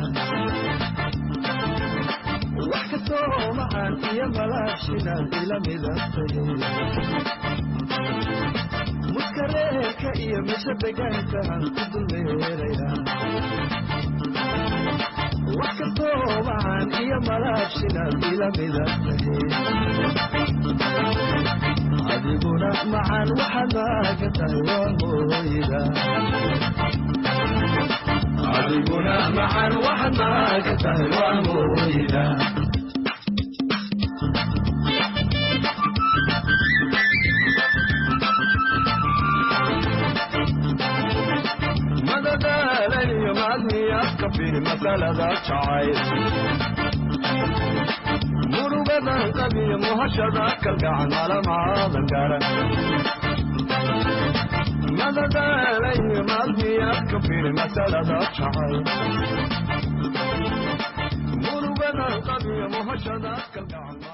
O: wax kastoo macaan iyo malaabshinaad ila midabtay. Muskareerka iyo mise degaantahan ku dulmeeraya, wax kastoo macaan iyo malaabshinaad ila midabtay. Adiguna macaan waxaad maaga tahay waa mooyida. Adiguna macaan waxaad maaga tahay waa mooyida. Madadaalayo maadmiyaad ka firi masalada jacayl, murugadan qabiyo muhashada kalgacan malamaadan garan. Madadaalayo maadmiyaad ka firi masalada jacayl, murugadan qabiyo muhashada kalgacan.